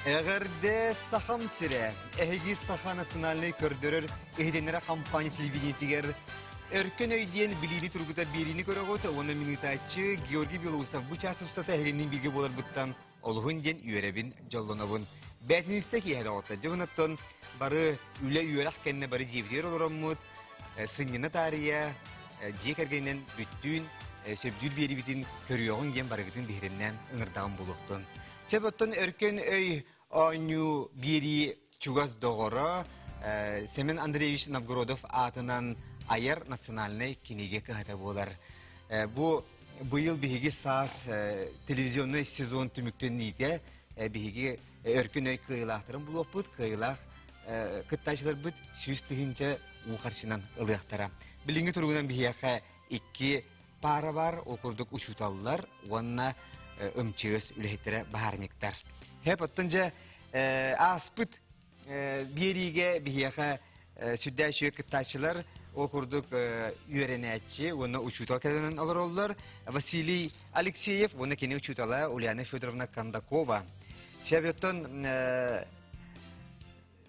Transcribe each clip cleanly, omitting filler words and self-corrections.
Эҕэрдэ Сахам сирэ! Эһиги Саха национальнай көрдөрөр иһитиннэрэ хампаанньа телевидениетигэр Өркөн өй диэн билиини тургутар биэриини көрөҕүт уонна минутааччы Георгий Белоусов бу чаас устата эһигинниин бииргэ буоларбыттан олуһун диэн үөрэбин, дьоллонобун. Бээтиниссэ киэһэ доҕоттор. Дьэ бары үлэ-үөрэх кэннэ бары дьиэбитигэр олороммут, сынньана таарыйа, дьиэ кэргэнинэн бүттүүн сөбдүүр биэрибитин көрүөҕүҥ диэн барыгытын биһирэмнээн ыҥырдаҕым буолуохтун. Сөп оттон Өркөн өй оонньуу биэрии чугас доҕоро Семен Андреевич Новгородов аатынан айар национальнай кинигэ кыһата буолар. Бу быйыл биһиги саас телевизионный сезон түмүктэнниитэ биһиги Өркөн өй кыайыылаахтарын булуохпут, кыайыылаах кыттааччыларбыт 100 000 уу харчынан ылыахтара. Билиҥҥи туругунан биһиэхэ икки паара бар, ол курдук учууталлар уонна МЧС үлэһиттэрэ баһаарынньыктар. Хэп оттон дьэ ааспыт биэриигэ биһиэхэ сүрдээх үчүгэй кыттааччылар ол курдук үөрэнээччи уонна учуутал кэлэн олороллор. Василий Алексеев уонна кини учуутала Ульяна Федоровна Кондакова. Сөп оттон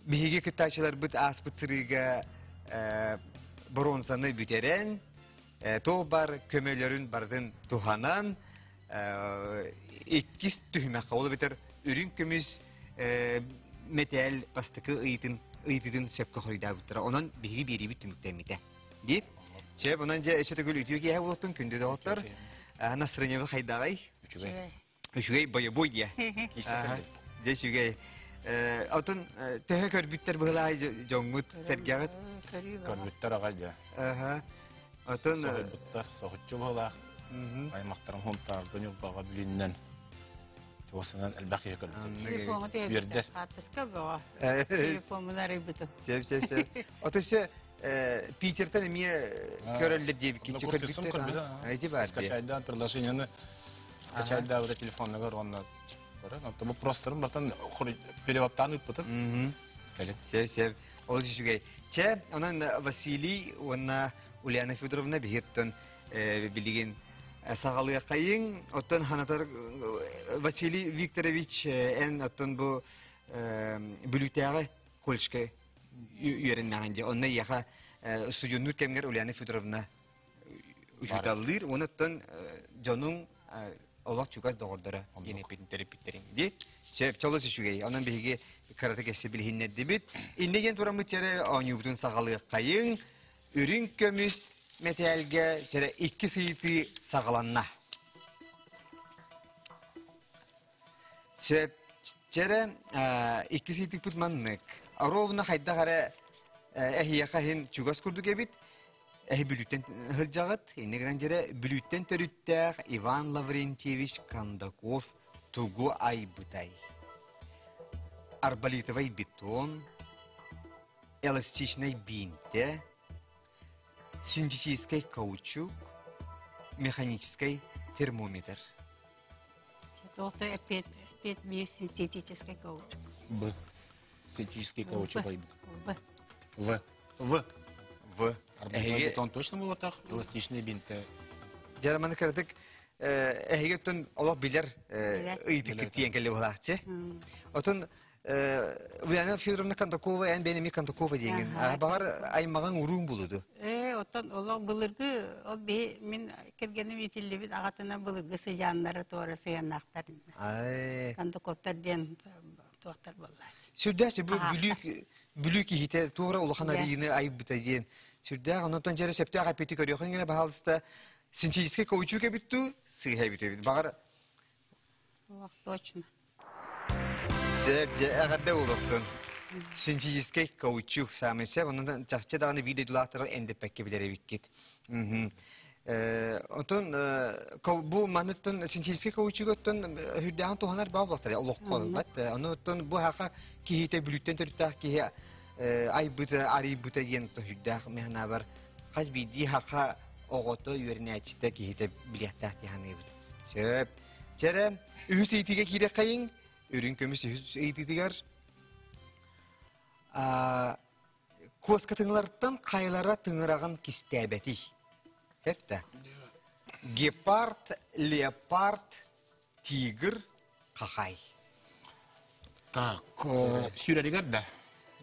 биһиги кыттааччыларбыт ааспыт сырыыга боруонсаны бүтэрэн, туох бар көмөлөрүн барытын туһанан, иккис түһүмэххэ, ол эбэтэр үрүҥ көмүс мэтээл бастакы ыйытын ыйытыытын сөпкө хоруйдаабыттара. Онон биһиги биэриибит түмүктэммитэ. Дип. Сөп, онон дьэ өссө төгүл үтүө киэһэ буолуохтун күндү доҕоттор. Настроениебыт хайдаҕай? Үчүгэй. Үчүгэй бойобуой диэ. Дьэ үчүгэй. Отон төһө көрбүттэр быһылаай дьоҥҥут сэргэҕит? Көрбүттэр аҕай дьэ. Отон Соһуйбуттар, соһуччу быһылаах. Аймахтарым Хонтаарга, Ньурбаҕа, Бүлүүннэн туосанан элбэх киһи көрбүт. Телефоҥҥа Үөрдэр. Хаартыска бөҕө. Телефоммун арыйбытым. Сөп, сөп, сөп. Ото өссө Питертэн эмиэ көрөллөр диэбиккин көрбүттэр. Эти бар. Скачайдаан приложениены скачайдаабыта телефонныгар уонна көрөн. Онто вопростарым бартан переводтаан ыыппытым. Кэлин. Сөп, сөп. Олус үчүгэй. Чэ, онон Василий уонна Ульяна Федоровна биһиттэн билигин саҕалыаххайыҥ. Оттон ханатар Василий Викторович эн оттон бу Бүлүүтээҕи колледжка үөрэннэҕин дии. Онно эйиэхэ студеннуур кэмҥэр Ульяна Федоровна учууталлыыр. Уонна оттон дьонуҥ олох чугас доҕордоро диэн эппитин төрөппүттэриҥ дии. Сөп, чолос үчүгэй. Онон биһиги кыратык өссө билиһиннэрдибит. Иннэ диэн тураммыт чэрэ оонньуубутун саҕалыаххайыҥ. Үрүҥ көмүс мэтээлгэ чэрэ икки сыйытыы саҕаланна. Сөп, чэрэ икки сыйытыыппыт маннык. Ровно хайдах эрэ эһиэхэ иһин чугас курдук эбит. Эһи Бүлүүттэн сылдьаҕыт. Инньэ гынан дьэрэ Бүлүүттэн төрүттээх Иван Лаврентьевич Кондаков тугу айбытай? Арболитовай бетон, эластичнай биинтэ, синтетическэй каучук, механическай термометр. Туохта эппиэт эппиэт биир синтетическэй каучук. Б. Синтетический каучук айбыт. В. В. В. В. Эһиги бетон точно буолбатах, эластичный бинтэ. Дьараманы кыратык эһиги оттон олох билэр ыйытыккыт тиийэн кэлли буолаахчы. Отон Ульяна Федоровна Кондакова эн бэйэн эмиэ Кондакова диэҥин. Баҕар аймаҕыҥ урууҥ булуду. Ээ, оттон олох былыргы ол биһи мин кэргэним иитиллибит аҕатынан былыргы сыдьааннара туора сыһыаннаахтар. Ай. Кондаковтар диэн туохтар буоллааччы. Сүрдээх бу Бүлүү Бүлүү киһитэ туора улахан арыйыыны айбыта диэн. Сүрдээх онтон дьэрэ сөптөөх эппити көрүөхүн гэнэ баһаалыста синтетическэй каучук эбит дуу, сыыһа эбит эбит. Баҕар Ох, точно. Сөп, дьэ, эҕэрдэ буолуохтун. Синтетическэй каучук саамай сөп. Онон чахчы даҕаны биир дойдулаахтары эндэппэккэ билэр эбиккит. Отон бу маныттан синтетическэй каучук оттон үрдээҕин туһанар баа буоллахтар олоххо ылбат. Ону оттон бу хаха киһитэ бүлүүттэн төрүттээх киһи айбыта, арыйбыта диэн үрдээх механабар хас биирдии хаха оҕото үөрэнээччитэ киһитэ билиэхтээх дии саныыбыт. Сөп. Чэрэ, үһүс ыйытыыга киирэххэйиҥ. Үрүҥ көмүс үһүс ыйытыытыгар Куоска тыҥаларыттан хайалара тыҥыраҕын кистээбэтий? Эттэ. Гепард, леопард, тигр, хахай. Так, сүүрэригэр да?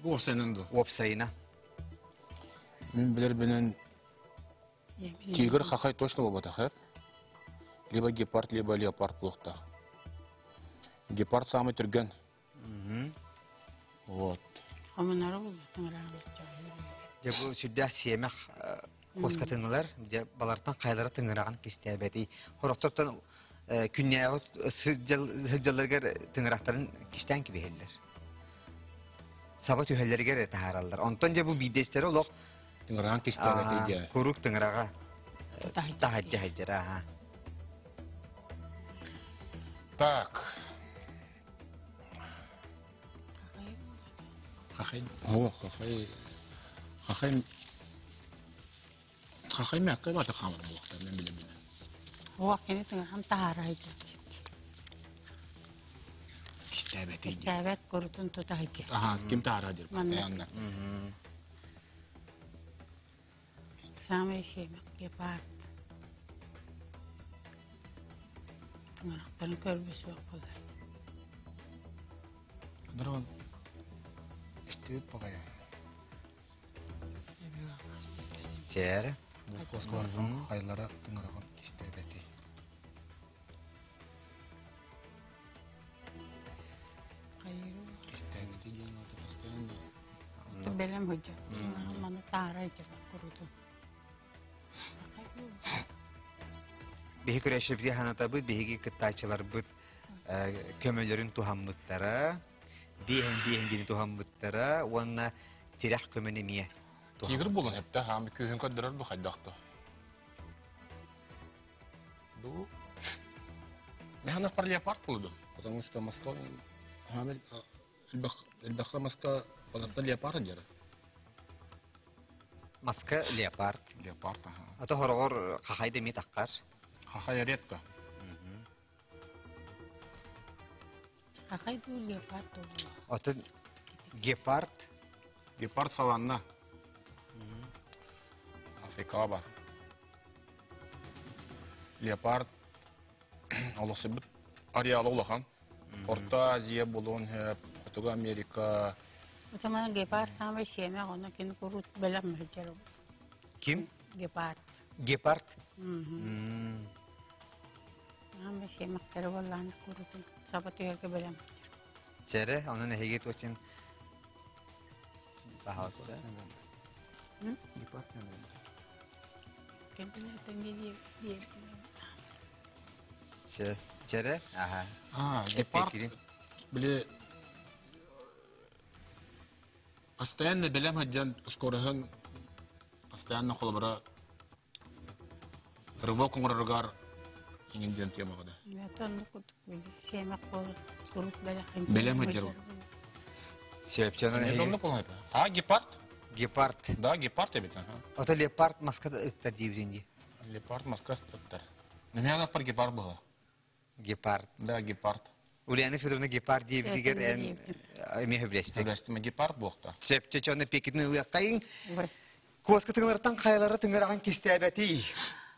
Бу уопсайынан дуо? Уопсайына. Мин билэрбинэн тигр хахай точно буолбатах эр. Либо гепард, либо леопард буолуохтаах. Гепард самый түргэн. Вот. Хомунары булбутун ыраабыт. Дьэ бу сүрдээх сиэмэх куоскатыҥылар, дьэ балартан хайалара тыҥыраҕын кистээбэтий. Хорохтортон күннээҕи сылдьалларыгар тыҥырахтарын кистээн кэбиһэллэр. Саба түһэллэригэр эрэ таһаараллар. Онтон дьэ бу биирдэстэрэ олох Тыҥыраҕын кистээбэтий дьэ. Куруук тыҥыраҕа таһырдьа сылдьар аха. Так. Хахай, о, хахай, хахай, хахай мяккай бата хаалар буолуохтар, мен билебин. О, кини тыҥахан таһаарайды. Кистээбэт Кистээбэт курутун тута сылдьар. Аха, ким таһаараа диир постоянно. Самый сиэмэх гепард. Тыҥырахтарын көрбүт суох буолар. Дрон истибит баҕайы. Чээр. Бу куоскалартан хайлара тыҥыраҕын кистээбэтий. Кистээбэтий диэн аата постоянно Бэлэм сылдьар. Маны таара сылдьар курутун. Биһи көрөөччүбүтүгэр санатабыт, биһиги кыттааччыларбыт көмөлөрүн туһаммыттара, биэһин биэһин диэни туһаммыттара уонна тирэх көмөнү эмиэ Тигр буолан эптэ хаам күүһүн көрдөрөр бу хайдах то. Ду. Механах пар леопард булдум, потому что Москва хамел элбэх маска баларда леопард дьара. Маска леопард. Леопард, ага. А то хороҕор хахай да эмиэ таххар. Хахай редко. Хахай дуу леопард дуу. Отон гепард. Гепард саванна. Африкаҕа бар. Леопард олохсуйбут ареала улахан. Орто Азия буолуон сөп, Хотугу Америка. Отоман гепард самый сиэмэх, ону кини курут бэлэм сылдьар. Ким? Гепард. Гепард? Аама сиэмэхтэри буоллаан курутун саба түһэргэ бэлэм. Чэрэ, онон эһиги туочин пожалуйста. Гепард Чэрэ, аха. А, гепард, били постоянно бэлэм сылдьан скороһын постоянно холобура рывок оҥороругар иҥин диэн темаҕа да. Бэлэм сылдьар. Сөпчөнөн Оннук болон А, гепард? Гепард. Да, гепард эбит. Ото леопард маска ыктар диибитин дии. Леопард маска ыктар. Немеянах пар гепард была. Гепард. Да, гепард. Ульяна Федоровна гепард диэбитигэр эн эмиэ сөбүлэстиҥ. Сөбүлэстим, гепард буолта. Сөпчө чону пекитин ылыаххайыҥ. Куоска тыҥыраттан хайалара тыҥыраҕын кистээбэтий.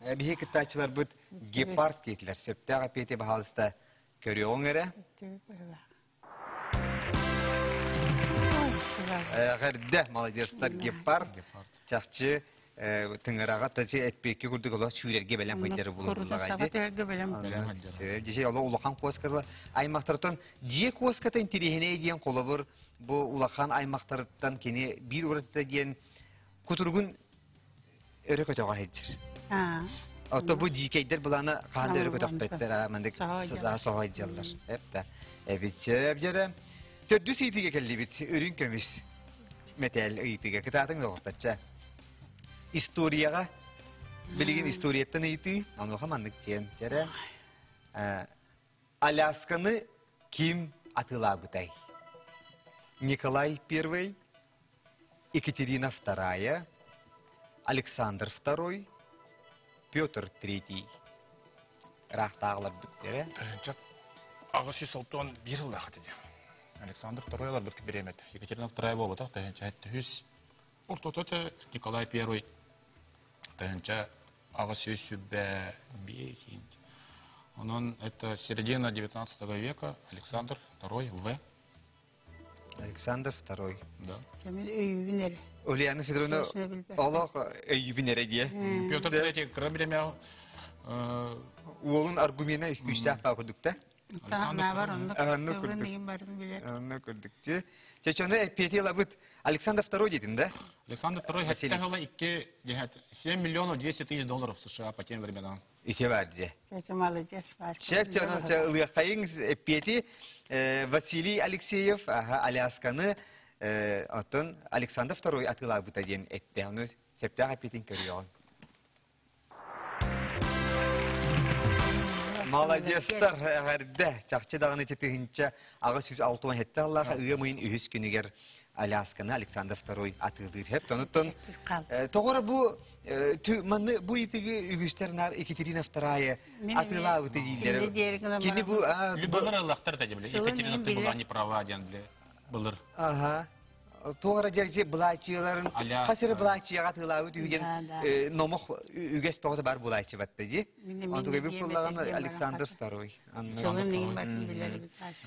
Биһи кыттааччыларбыт гепард диэтилэр. Сөптөөх эпиэти баһаалыста көрүөҕүҥ эрэ. Эҕэрдэ, молодецтар, гепард. Чахчы тыҥыраҕа тачы этпиэкки курдук олох сүүрэргэ бэлэм сылдьар булуллаҕа дии. Дьиэ олох улахан куоската аймахтартан дьиэ куоската интириэһинэй диэн холобур бу улахан аймахтарыттан кини биир уратыта диэн кутуругун өрө көтөҕө сылдьар. Ото бу дьиикэйдэр былаана хаһан да өрө көтөхпөттөр маннык соһо сылдьаллар. Эп Эбит сөп дьэрэ. Төрдүс ыйытыыга кэллибит. Үрүҥ көмүс мэтээл ыйытыыга кытаатыҥ доҕоттарча. Историяҕа билигин историяттан ыйытыы, онуоха маннык диэн дьэрэ. Алясканы ким атыылаабытай? Николай I, Екатерина II, Александр II, Петр III. Ыраахтааҕыларбыт дьэрэ. 861 ыллаах этэ. Александр II ыларбыт бириэмэтэ. Екатерина II буолбатах, тыһыынча үс ортото этэ Николай I 1825. Онон это середина XIX века, Александр II В. Александр II. Да. Мин өйүүбүн эрэ. Ульяна Федоровна олох өйүүбүн эрэ диye. Петр Третий кыра биремя Уолун аргумена күүстээх баа курдукта. Таһанаабар оннук сытыбын барын билэр. Оннук курдук. Чечону эппиэти ылабыт Александр II диэтин да? Александр II хэтте хыла 2 7 миллионов 200 тысяч долларов США по тем временам. Ити бар дии. Чече молодец. Шеф ылыаххайыҥ эппиэти Василий Алексеев Алясканы оттон Александр II атыылаабыта диэн этте. Ону сөптөөх эппиэтин көрүөҕүҥ. Молодецтар, эҕэрдэ! Чахчы даҕаны тыһыынча 867 аллаах ыам ыйын үһүс күнүгэр Алясканы Александр II атыылыыр. Хэп тонуттан тоҕоро бу манны бу итиги үгүстэр нар Екатерина II атыылаабыты дииллэр. Кини бу Былыр ыллахтар да биле. Екатерина ты была не права диэн биле. Былыр. Ага. Туора дьэ былааччыяларын хас эрэ былааччыйаҕа атыылаабыт үһүгэн номох үгэс бөҕөтө бар булааччы батта дии. Онтуга бу куллаган Александр II.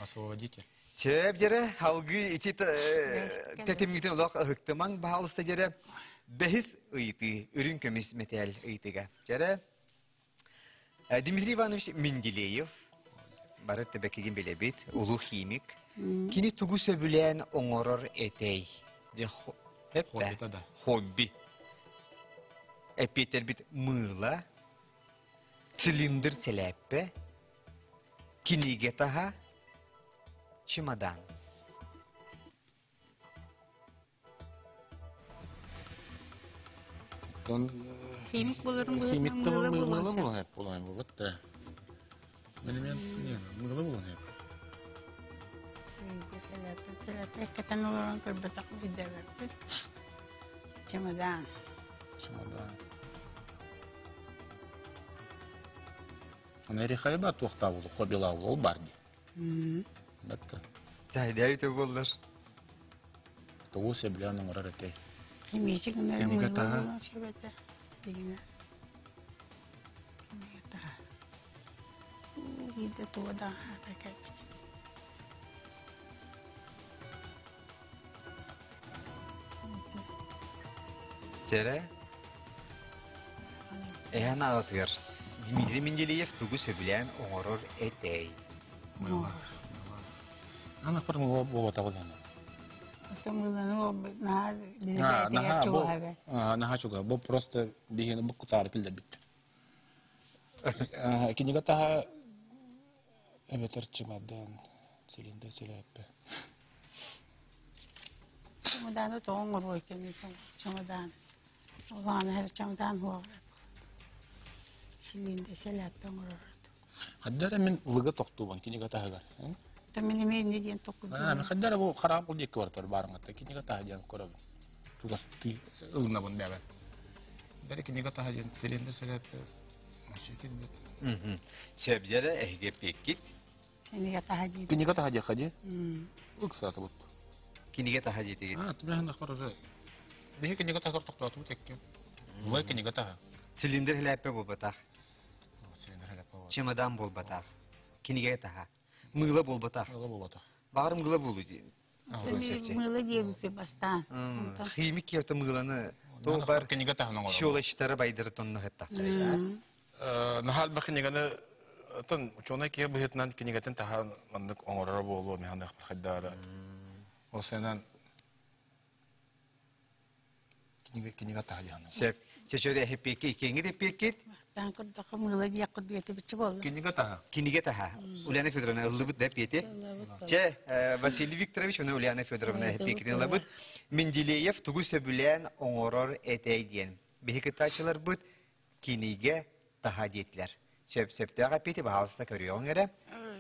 Освободите. Сөп дьэрэ алгыы ити тэтимгитин олох ыһыктымаҥ баһаалыста дьэрэ бэһис ыйытыы үрүҥ көмүс мэтээл ыйытыга. Дьэрэ Дмитрий Иванович Менделеев бары тэбэкигин билэбит, улуу химик. Кини тугу сөбүлээн оҥорор этэй? Хоббита да. Хобби. Эппиэттэрбит мыыла, цилиндр сэлээппэ, кинигэ таһа, чемодан. Оттон Химик буларым химик да мыыла мыыла булуон сөп. булан булан булат да. Мен мыыла булан хеп. Сэлэппин сэлэппин эккэтэн олорон көрбөтөх билдэбэппин. Чемодан. Чемодан. Аны эрихайба туохтаабыл хобилаабыл ол бар ди. Батта. Чайдайыта буоллар. Тоҕу сөбүлээн оҥорор этэй. Химичик Кинигэ мыыла таһа. булуон сөп этэ. Дигинэ. Кинигэ таһа. Биирдэ туга да аата кэлбит. Чэрэ эһэн аҕатыгар Дмитрий Менделеев тугу сөбүлээн оҥорор этэй? Мыыла. Ана пыр мыыла буолбатаҕа дана. Наһаа Наһаа бу наһаа чуга. Бу просто биһиги бу кутаары киллэрбиттэр. Кинигэ таһа эбэтэр чемодан, цилиндр сэлээппэ. Чемоданы тоҕо оҥоруой кэнниттэн чемодан. Улаана һэр чемодан хуоҕа. Цилиндр сэлээппэ оҥорор. Хадда эрэ мин лыга тохтуубан кинигэ таһыгар. Та мин эмиэ инньэ диэн Аа, хадда эрэ бу хараап ол диэки барытар баарыҥатта кинигэ таһа диэн көрөбүн. Чугас ылынабын бэҕэ. Бэрэ кинигэ таһа диэн цилиндр сэлээппэ килбит. Сөбдьэрэ эһиги эппиэккит. Кинигэ таһа диир. Кинигэ таһа диэххэ дии. Ыксаатыбыт. Кинигэ таһа диэтигит. Аа, түмэһин ахпар уже. Биһи кинигэ таһыгар тохтоотубут экким. Улай кинигэ таһа. Цилиндр хэлээппэ буолбатах. Цилиндр хэлээппэ буолбатах. Чемодан буолбатах. Кинигэ таһа. Мыыла буолбатах. Мыыла буолбатах. Баҕар мыыла буолу диэн. Мыыла диэбиппи бастаан. Химик киһи мыыланы то бар кинигэ таһынан оҥорор. Щелочтары байдыры тонно хаттахтара. Наһаа элбэх кинигэни атын учуонай киһи быһыытынан кинигэтин таһаан маннык оҥороро буолуо миһаныах хайдаара. Ол сэнэн кинигэ кинигэ таһыйаһына. Сөп. Чөчөрө эппиэкки иккиэҥҥит эппиэккит. Бастаан көрдөххө мыыла диэх курдук этибитчи буолла. Кинигэ таһа. Кинигэ таһа. Ульяна Федоровна ыллыбыт да эппиэти. Чэ, Василий Викторович уонна Ульяна Федоровна эппиэккитин ылабыт. Менделеев тугу сөбүлээн оҥорор этэй диэн. Биһи кыттааччыларбыт кинигэ таһа диэтилэр. Сөп сөптөөх эппиэти баһаалыста көрүөҕүҥ эрэ.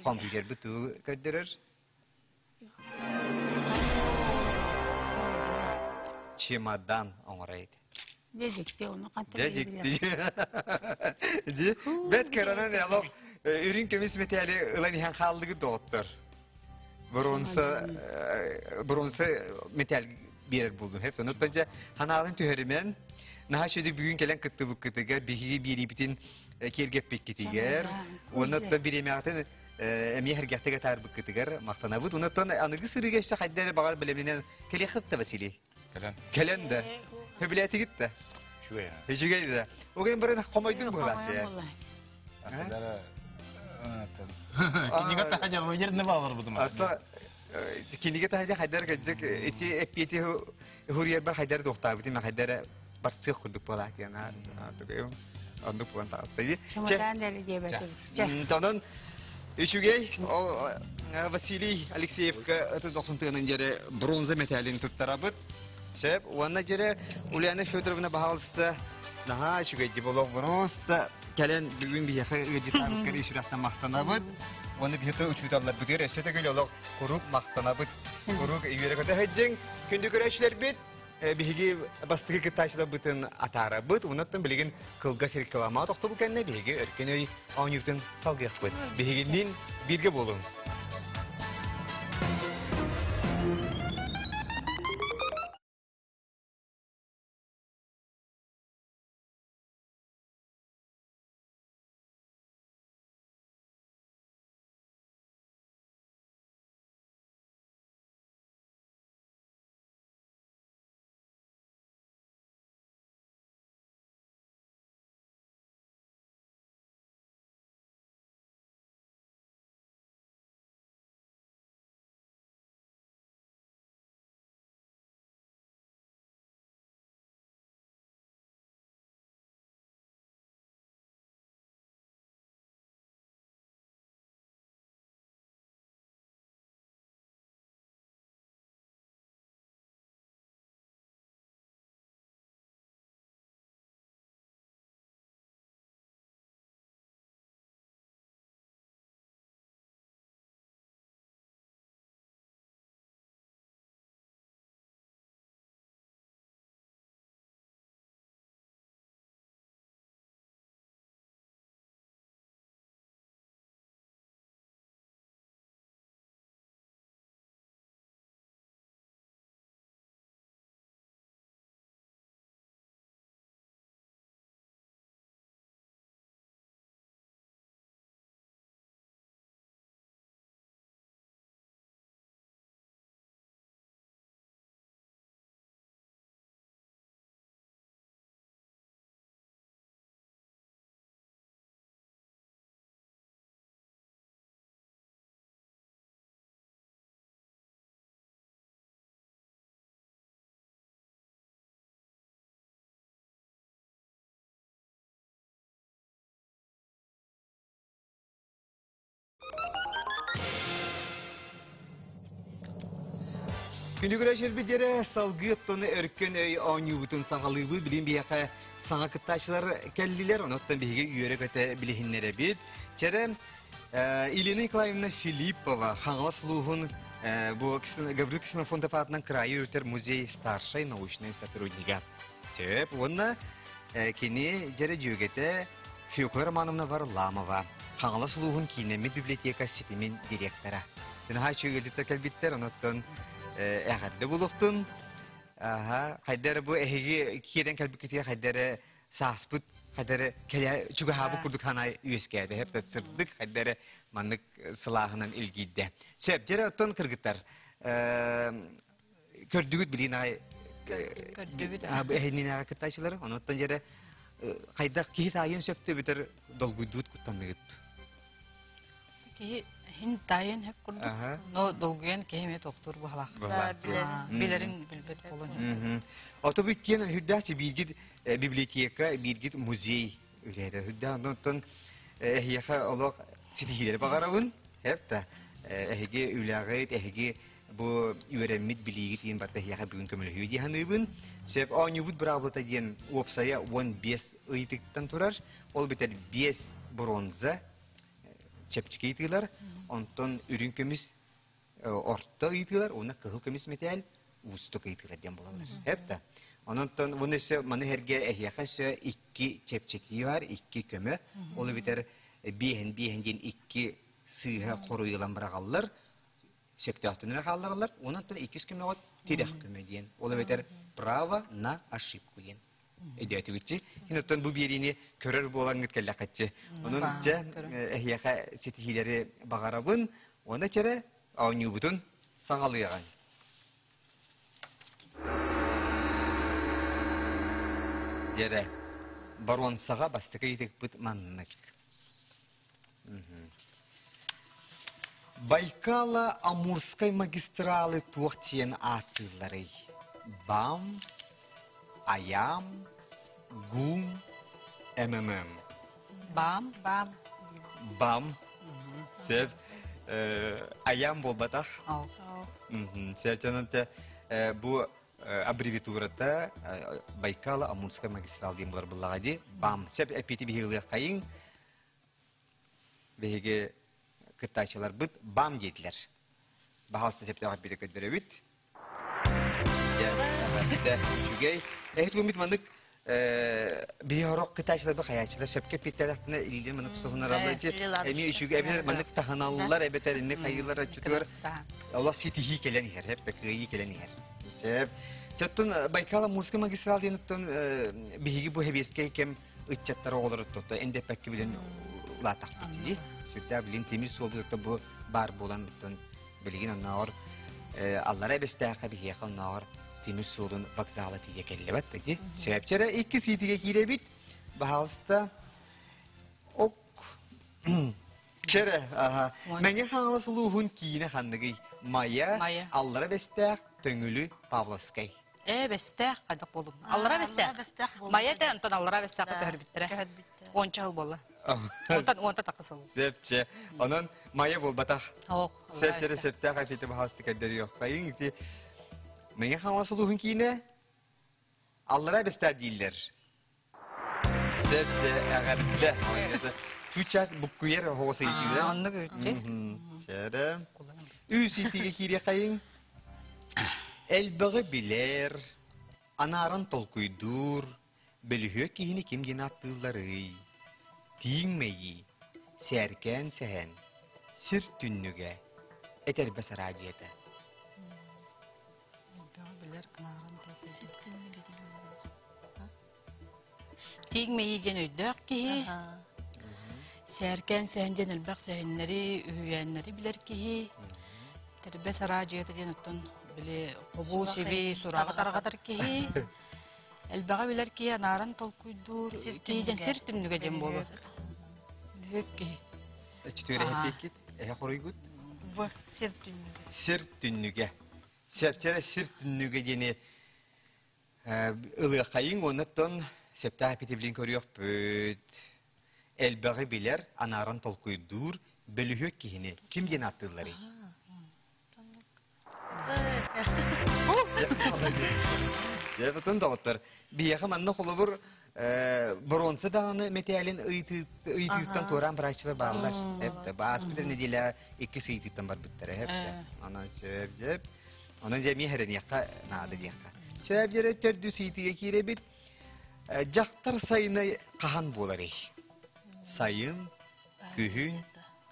Компьютербыт тугу көрдөрөр? Чемодан оҥоройт. Дьэ дьикти ону хантан Дьэ дьикти. Ди бэт кыранан олох үрүҥ көмүс мэтээли ылан иһэн хааллыгыт доҕоттор. Бронза бронза мэтээл биэрэр буолдум. Хеп онуттан дьэ ханаалын түһэримэн наһаа сүдү бүгүн кэлэн кыттыбыккытыгар биһиги биэриибитин киэргэппиккитигэр уонна оттон бириэмэҕитин Эмиэ сэргэхтик атаарбыккытыгар махтанабыт. Онтон аныгы сырыыга өссө хайда эрэ баҕар бэлэмнэнэн кэлиэххит да, Василий? Кэлэн. Кэлэн да. Сөбүлээтигит да? Үчүгэй. Үчүгэй да. Ол баран хомойдуҥ быһылааччы. Кинигэ таһа дьарбы бааларбытым. Ата кинигэ таһа хайдар кэджик ити эппиэти хуриербар хайдар туохтаабытым хайдар барсыах курдук буолаатыан оннук буолан таҕыста. Чемодан дали диэбэтим. Онон үчүгэй Василий Алексеевка ытыс охсун тыынын дьэрэ бронза мэтээлин туттарабыт. Сөп. Уонна дьэрэ Ульяна Федоровна баһаалыста наһаа үчүгэй дип олох просто кэлэн бүгүн биһиэхэ ыалдьытаабыккар сүрэхтэн махтанабыт. Уонна биһиэхэ учууталларбытыгар өссө төгүл олох куруук махтанабыт. Куруук үөрэ-көтө сылдьыҥ. Күндү көрөөччүлэрбит, биһиги бастакы кыттааччыларбытын атаарабыт. Онон билигин кылгас реклама тохтобул кэннэ биһиги өркөн өй оонньуутун салгыахпыт. Биһигинниин бииргэ буолуҥ. Күндү көрөөччүлэрбит дьэрэ салгыы оттону өркөн өй оонньуубутун саҕалыыбыт. Билин биһиэхэ саҥа кыттааччылар кэллилэр. Онон биһиги үөрэ-көтө билиһиннэрэбит. Чэрэ Елена Николаевна Филиппова Хаҥалас улууһун бу Гаврил Ксенофонтов аатынан кыраайы үөрэтэр музей старшай научнай сотруднига. Сөп. Уонна кини дьэрэ дьүөгэтэ Фёкла Романовна Варламова, Хаҥалас улууһун киинэммит библиотека ситимин директора. Наһаа үчүгэй ыалдьыттар кэлбиттэр, онуттан эҕэрдэ буолуохтун. Аха, хайда эрэ бу эһиги киирэн кэлбиккитигэр хайда эрэ сааспыт хайда эрэ кэлэ чугаһаабыт курдук санаа үөскээтэ. Хэп сырдык хайда эрэ маннык сылааһынан илгийдэ. Сөп, дьэрэ оттон кыргыттар көрдүгүт билин аҕай Көрдүбүт. Эһиннинээҕи кыттааччылары, онуттан дьэрэ хайдах киһи таайын сөптө бүтэр долгуйдуут куттанныгыт. Киһи хин таайын хөп курдук, но долгуйан киһи эмиэ тохтуур баһалаах. Билэрин билбэт буолан. Ото бүттиэн үрдээчи бииргит библиотека, бииргит музей үлэһитэ үрдээх. Онтон эһиэхэ олох ситиһиилэри баҕарабын. Эп эһиги үлэҕит, эһиги бу үөрэммит билиигит диэн барыта эһиэхэ бүгүн көмөлөһүө дии саныыбын. Сөп оонньуубут быраабылата диэн уопсайа 15 ыйытыктан турар. Ол бүтэр 5 бронза чэпчэки ыйытыылар, онтон үрүҥ көмүс орто ыйытыылар уонна кыһыл көмүс мэтээл уустук ыйытыылар диэн буолаллар. Эп да. Онон муну өссө маны эргэ эһиэхэ өссө икки чэпчэтии бар, икки көмө. Ол эбэтэр биэһин биэһин диэн икки сыыһа хоруйулан быраҕаллар. Сөптөөхтүнэрэ хааллараллар. Онон иккис көмөҕө тирэх көмө диэн. Ол эбэтэр право на ошибку диэн. Өйдөөтүгүтчи. Хин оттон бу биэриини көрөр буолаҥҥыт кэллэххитчи. Онон дьэ эһиэхэ ситиһиилэри баҕарабын. Уонна чэрэ оонньуубутун саҕалыаҕыҥ. Дьэрэ, боруонсаҕа бастакы ыйытыкпыт маннык. Байкало-Амурскай магистралы туох диэн ааттыылларый? БАМ, АЯМ, ГУМ, МММ. БАМ. БАМ. БАМ. Сөп. Аям буолбатах. Сөп дьонун бу аббревиатурата Байкало-Амурскай магистрал диэн буолар буллаҕа дии. БАМ. Сөп эппити биһиги Биһиги кыттааччыларбыт БАМ диэтилэр. Баһаалыста сөптөөх эппити көрдөрөбүт. Үчүгэй. Эһит маннык биһи хорох кытаачыларбы хайааччылар сөпкө эппиттээтэхтинэ илиилэр маннык тусуһунараллар эмиэ үчүгэй эбэтэр маннык таһыналлар эбэтэр инник хайыылар отчутугар олох ситиһии кэлэн иһэр эп кыайыы кэлэн иһэр сөп Чоттун Байкал Амурскай магистрал диэн оттон биһиги бу хэбиэскэй кэм ыччаттар оҕолору тотто эндэппэккэ билэн улаатахпыт дии сүрдээх билин тимир суолбут бу баар буолан оттон Билигин оннооҕор аллара эбэстээххэ биһиэхэ оннооҕор тимир суолун вокзала тиийэ кэллэбэт да ди. Сөпчөрө икки сиитигэ киирэбит. Баһаалыста ок Чэрэ, аха. Мэҥэ Хаҥалас улууһун киинэ ханныгый? Майа, Аллара Бэстээх, Төҥүлү, Павловскай. Ээ, Бэстээх хайдах буолум? Аллара Бэстээх. Майа этэ, онтон Аллара Бэстээххэ көһөрбүттэрэ. Уонча сыл буолла. Уонтан уонта тахса сыл. Сөпче. Онон Майа буолбатах. Сөпчөрө сөптөөх эпити баһаалыста көрдөрүөххэйиҥ. Ити Мэҥэ Хаҥалас улууһун киинэ Аллара Бэстээх дииллэр. Сөпче эҕэрдэ. Чучат буккуйар оһоҕос ыйытыыра. Оннук үччи. Чэрэ. Үс итигэ киириэхэйиҥ. Элбэҕи билэр, анааран толкуйдуур, Бөлүһүөк киһини ким диэн ааттыылларый? Тииҥ мэйии, сээркээн сэһэн, сир түннүгэ, этэрбэс араадьыйата. Элбэҕи билэр анааран толкуйдуур. Тииҥ мэйии диэн өйдөөх киһи, сээркээн сэһэн диэн элбэх сэһэннэри, үһүйээннэри билэр киһи, тэрбэс араадьыйата диэн оттон били хобуу сиби сураҕы тарҕатар киһи, Элбэҕи билэр киһи анааран толкуйдуур киһи диэн сир түннүгэ диэн буолуо. Үлүһүк киһи. Өчтүөр эһэппиэккит, эһэ хоруйгут? В. Сир түннүгэ. Сир түннүгэ. Сөптөрө сир түннүгэ диэни ылыаххайыҥ уоннаттан сөптөөх эпитиблин көрүөхпүт. Элбэҕи билэр, анааран толкуйдуур, бөлүһүөк киһини ким диэн ааттыылларый? Дьэ, доҕоттор, биһиэхэ манна холобур боруонса даҕаны мэтээлин ыйытыыттан туораан барааччылар бааллар. Эптэ, ааспыт нэдиэлэ иккис ыйытыыттан барбыттара. Эптэ. Онон сөп, дьэп. Онон дьэ эмиэ хэрэниэххэ наада диэххэ. Сөп дьэрэ төрдүс ыйытыыга киирэбит. Дьахтар сайына хаһан буоларый? Сайын, күһүн,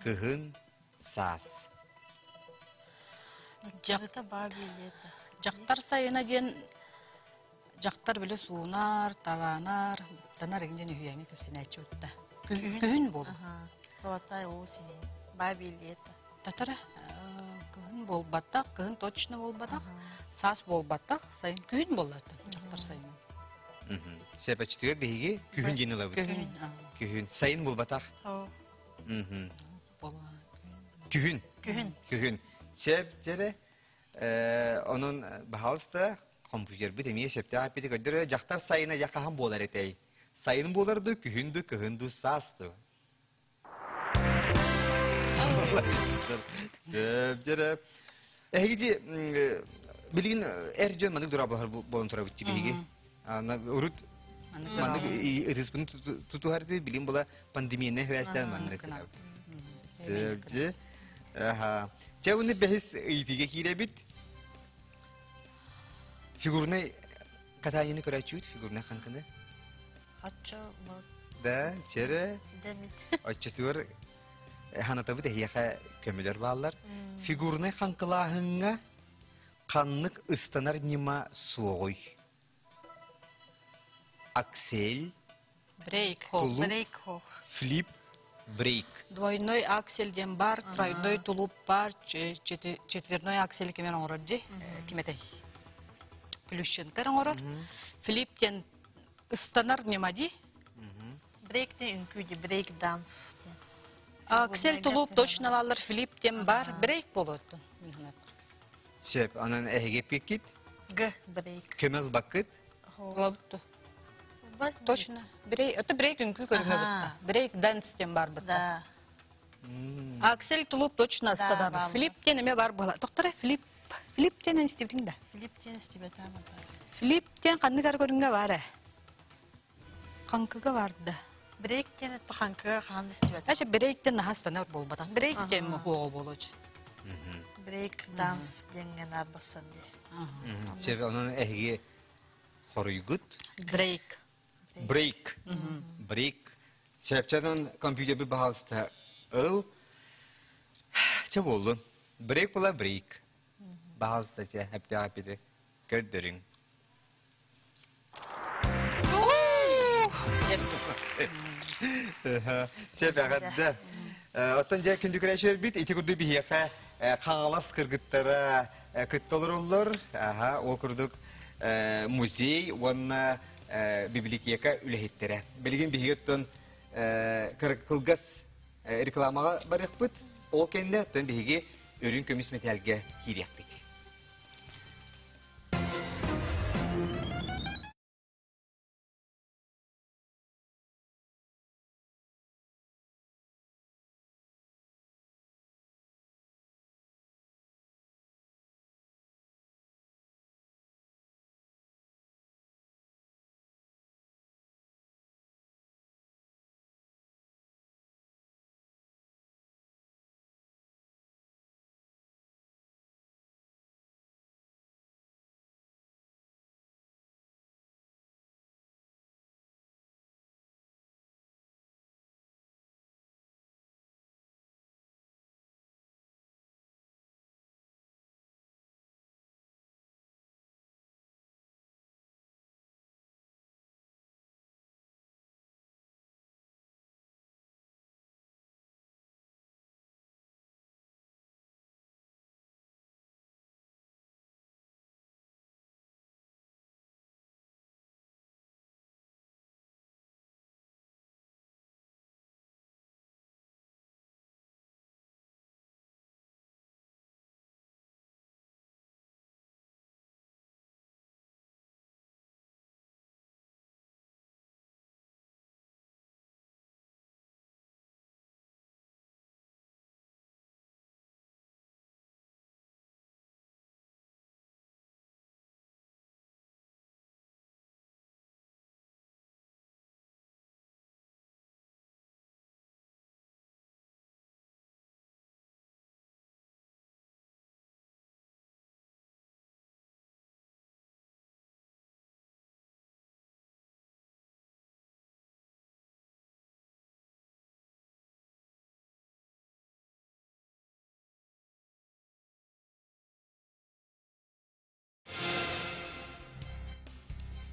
кыһын, саас. Дьахтар сайына диэн дьахтар били суунар, талаанар, танар диэн үһүйээҥҥэ кэпсэнээччи утта. Күһүн буолу. Золотая осень. Бабье лето. Татара кыһын буолбатах, кыһын точно буолбатах, саас буолбатах, сайын күһүн буолла дьахтар сайына. Сэпэчтигэр биһиги күһүн диэн ылабыт. Күһүн. Күһүн. Сайын буолбатах. Күһүн. Күһүн. Күһүн. Сөп дьэрэ. Онон баһаалыста компьютербит эмиэ сөптөөх эппити көрдөрөр. Дьахтар сайына дьэ хаһан буолар этэй? Сайын буолар дуу, күһүн дуу, кыһын дуу, саас дуу? Сөп дьэрэ. Эһиги билигин эр дьон маннык дурабылар буолан турабыт биһиги. Урут маннык ытыспын тутуһарды билим була пандемияны хвэстээн маннык. Сөбдьи. Аха. Чэ уну бэһис ыйытыыга киирэбит. Фигурный катанияны көрөөччүбүт, фигурный хаҥкыны. Оччо Да, чэрэ. Дэмит. Оччотугар ханатабыт эһиэхэ көмөлөр бааллар. Фигурный хаҥкылааһыҥҥа ханнык ыстанар ньыма суоҕуй? Аксель, Брейк. Тулуп, Брейк хох. Флип, брейк. Двойной аксель диэн бар, тройной тулуп бар, четверной аксель кимэн оҥорор дии, ким этэй? Плющенко оҥорор. Филипп диэн ыстанар ньыма дии. Брейк диэн үҥкүү дии, брейк данс диэн. Аксель тулуп точно бааллар, Филипп диэн бар, брейк буолуоттун. Мин санаабар. Сөп, онон эһиги эппиккит? Г, брейк. Көмө ылбаккыт? Ылабыт Точно. Брейк, это брейк үҥкүү көрүҥэ бытта. Брейк данс диэн бар бытта. Да. Аксель тулуп точно ыстанар. Филипп диэн эмэ бар буола. Доктора Филипп. Филипп диэн истибитиҥ да? Филипп диэн истибэтэ Филипп диэн ханнык ар көрүҥҥэ бар ээ? Хаҥкыга барда. Брейк диэн это хаҥкыга хаан истибэтэ. Ача брейк диэн наһаа ыстанар буолбатах. Брейк диэн муһуоҕа буолуочу. Брейк данс диэҥҥэ наар бассан дии. Сөп, онон эһиги хоруйгут? Брейк. Брейк. Брейк. Сөпчөнөн компьютерби баһалыста ыл. Чэ буоллун. Брейк була брейк. Баһалыста чэ, эптэ эппити көрдөрүҥ. Сөп эҕэрдэ. Оттон дьэ күндү көрөөччүлэрбит ити курдук биһиэхэ Хаҥалас кыргыттара кытта олороллор. Аха, ол курдук музей уонна библиотека үлэһиттэрэ. Билигин биһиги оттон кылгас рекламаҕа барыахпыт. Ол кэннэ оттон биһиги үрүҥ көмүс мэтээлгэ киириэхпит.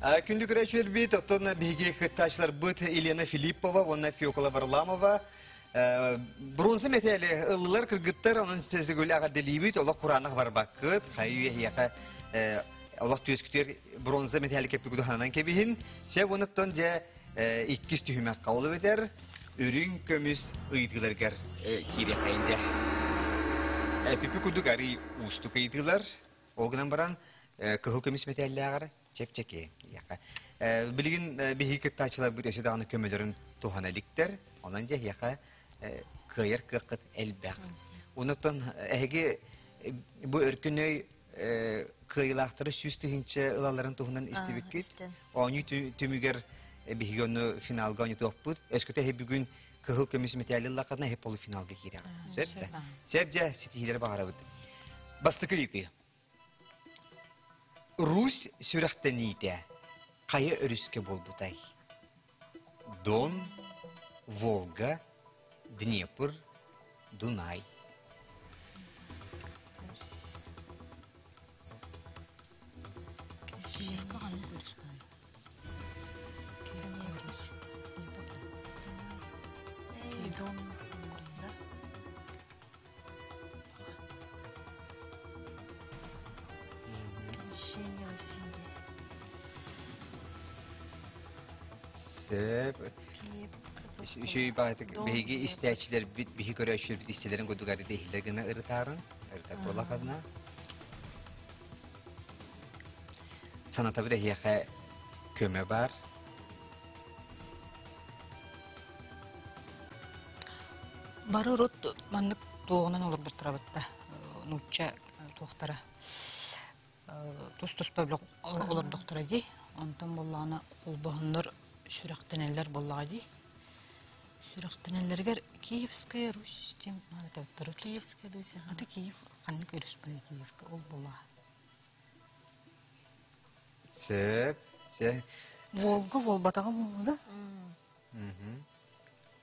Күндү көрөөччүлэрбит, оттон биһиги кыттааччыларбыт Елена Филиппова уонна Феокла Варламова бронза мэтээли ыллылар кыргыттар, онон сөзүгүл эҕэрдэлиибит, олох кураанах барбаккыт, хайы эһиэхэ олох түөскүтүгэр бронза мэтээли кэппикут ханан кэбиһин. Сөп онуттан дьэ иккис түһүмэххэ ол эбэтэр үрүҥ көмүс ыйытыыларыгар киириэххэйин дьэ. Пипи курдук арый уустук ыйытыылар, Ол гынан баран, кыһыл көмүс мэтээллээҕэр чэпчэки. Билигин биһиги кыттааччыларбыт өссө даҕаны көмөлөрүн туһана иликтэр. Онон дьэ эһиэхэ кыайар кыаххыт элбэх. Онуттан эһиги бу өркөн өй кыайыылаахтары 100 000 ылалларын туһунан истибиккит. Оонньуу түмүгэр биһиги ону финалга оонньотуохпут. Өскөтө эһи бүгүн кыһыл көмүс мэтээли ыллаххытына эһи полуфиналга киирэҕит. Сөп да? Сөп дьэ, ситиһиилэри баҕарабыт. Бастакы ыйытыы. Русь сүрэхтэниитэ хайа өрүскэ буолбутай? Дон, Волга, Днепр, Дунай. Сөп. Үчүгэй баҕайытык биһиги истээччилэрбит, биһи көрөөччүлэрбит истэлэрин курдук арыт иһиллэр гына ырытаарын, ырытар буоллаххына. Санатабыт эһиэхэ көмө баар. Бары урут маннык туоҕунан олорбуттарабытта нуучча туохтара тус-туспа олордохторо дии. Онтон буоллаҕына холбоһоннор сүрэхтэнэллэр буоллаҕа дии. Сүрэхтэнэллэригэр Киевская Русь диэн наадатабыттар. Киевская Русь. Аты Киев ханнык өрүс быһыы Киевка ол буоллаҕа. Сөп. Сөп. Волга буолбатаҕа буолла да?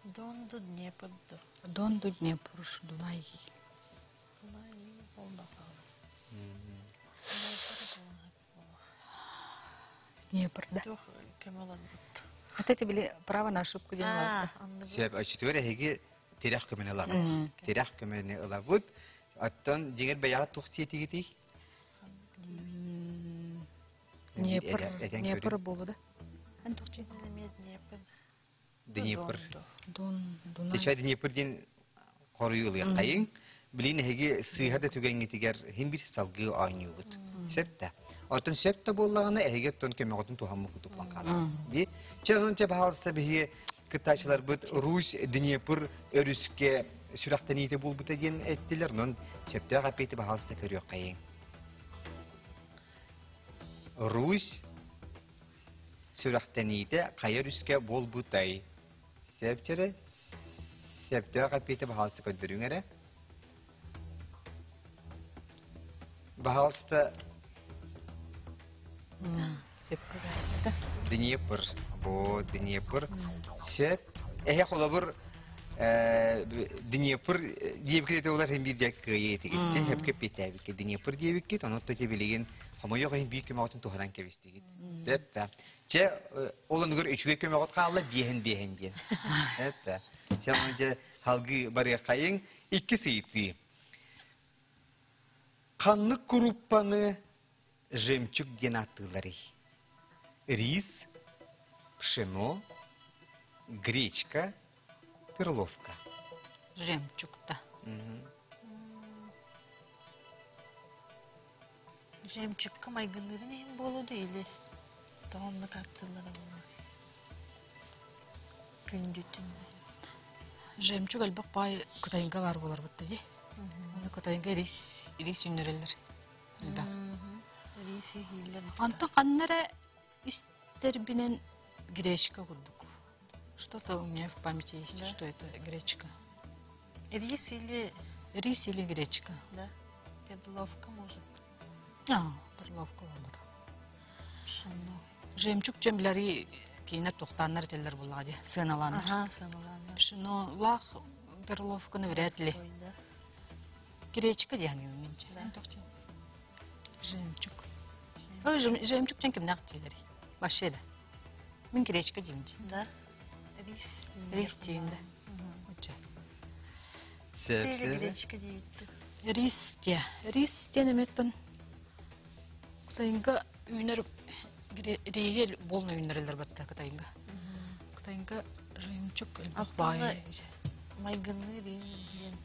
Дон до Днепр до. Дон до Днепр, Дунай. Дунай буолбатаҕа. Днепр, да. Туох көмө ыларбыт. Это это били право на ошибку диэн ылабыт. Сөп, оччотугар эһиги тирэх көмөнү ылаҕыт. Тирэх көмөнү ылабыт. Оттон дьиҥэр бэйэҕэ туох сиэтигитий? Днепр, Днепр буолу да. Эн туох Днепр. Днепр. Дон, Дунай. Сейчас Днепр диэн хоруйу ылыаххайыҥ. Билин эһиги сыыһа да түгэҥҥитигэр иһин бир салгыы оонньуугут. Сөп да. Оттон сөп да буоллаҕына эһиги оттон көмөҕүтүн туһаммыккыт туплан хаалаҕыт. Дии. Чэ, онон чэ, баһаалыста биһиги кыттааччыларбыт Русь Днепр өрүскэ сүрэхтэниитэ буолбута диэн эттилэр. Онон сөптөөх эппиэти баһаалыста көрүөххэйиҥ. Русь сүрэхтэниитэ хайа өрүскэ буолбутай? Сөпчөрө сөптөөх эппиэти баһаалыста көрдөрүҥ эрэ. Баһаалыста Сөпкө баҕайыта. Днепр. Бу Днепр. Сөп. Эһэ холобур Днепр диэбиккит этэ олар биир дьэ кыайыы этигит. Дьэ хөпкө эппиэттээбиккит. Днепр диэбиккит, онон то билигин хомойуох иһин биир көмөҕүтүн туһанан кэбистигит. Сөп да. Чэ, ол онугар үчүгэй көмөҕүт хаалла биэһин биэһин диэн. Сөп да. Сен оны дьэ халгыы барыаххайыҥ. Икки ыйытыы. Ханнык куруппаны жемчуг диэн ааттыылларый? Рис, пшено, гречка, перловка. Жемчугта. Жемчугка майгынныырын иһин буолуо да или тоҕо оннук ааттыыллара буолуой? Күндүтүн. Жемчуг элбэх баай Кытайга баар буолар бытта дии. Аны Кытайга рис, рис үүннэрэллэр. Элбэх. Рис иһииллэр. Онтон ханна эрэ истэрбинэн гречка курдук. Что-то у меня в памяти есть, Да? что это гречка. Рис или... Рис или гречка. Да. Перловка может. А, перловка буолбата. Пшено. Жемчуг чемлери кинер тухтааннар этэллэр буоллаҕа дии, сыаналааннар. Ага, сыаналааннар. Пшено лаах перловканы вряд ли. Да. Гречка диэн минче. Жемчуг. Ой, жемчуг ден кимнәк диилер. Вообще да. Мин гречка деймин дии. Да. Рис. Рис деймин да. Оча. Или гречка диэбиттик. Рис дие. Рис диэн эметтен Кытайга үүнэр риһи болна үүнэрэлэр батта Кытайга. Кытайга жемчуг элбэх баай. Майгынны диэн.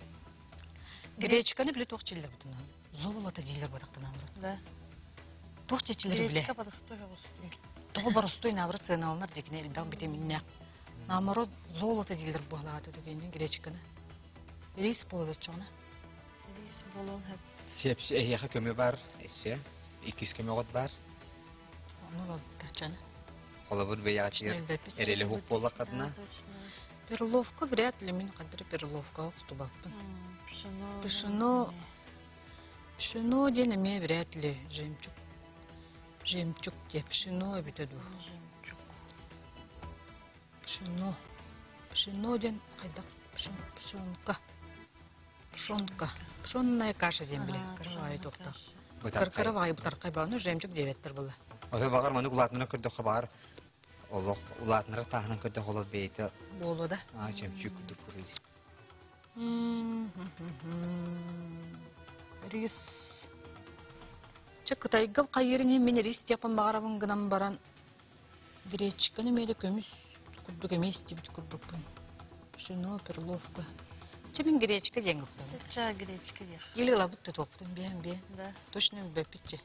Гречканы биле туох чиллер бутуна. Золото дииллер батактана урут. Да. Туох чечилери биле. Гречка боростой оҕустуй. Тоҕо боростой наоборот сыаналанар дикини элбэх витаминнээх. Наоборот золото дииллер буолаата түгэнин гречканы. Рис буолаччоҕуна. Рис буолуон хэп. Сеп эһиэхэ көмө бар, эссе. Иккис көмөҕүт бар. Ону лабыттаччаны. Холобур бэйэҕитигэр эрэлэ хук буоллаххытына. Перловка вряд ли мин хантары перловка охтубаппын. Пшено. Пшено. Пшено диэн эмиэ вряд ли жемчуг. Жемчуг диэ пшено эбитэ дуу. Жемчуг. Пшено. Пшено диэн хайдах пшенка. Пшенка. Пшенная каша диэн билэ. Каравай туохтаах. Каравай бытархай бааны жемчуг диэбэттэр була. Ото баҕар маны улаатынара көрдөххө баҕар олох улаатынара тааһынан көрдөх олох бэйэтэ Буолуо да. Аа жемчуг курдук буолуо. Рис. Чэ Кытайга хайыырын иһин мин рис диэхпин баҕарабын гынан баран гречканы миэрэ көмүс курдук эмиэ истибит курдукпун. Пшено, перловка. Чэ мин гречка диэн ылбын. Чэ, гречка диэх. Или ылабыт да туохпутун биэһэн биэ. Да. Точно билбэппитчи.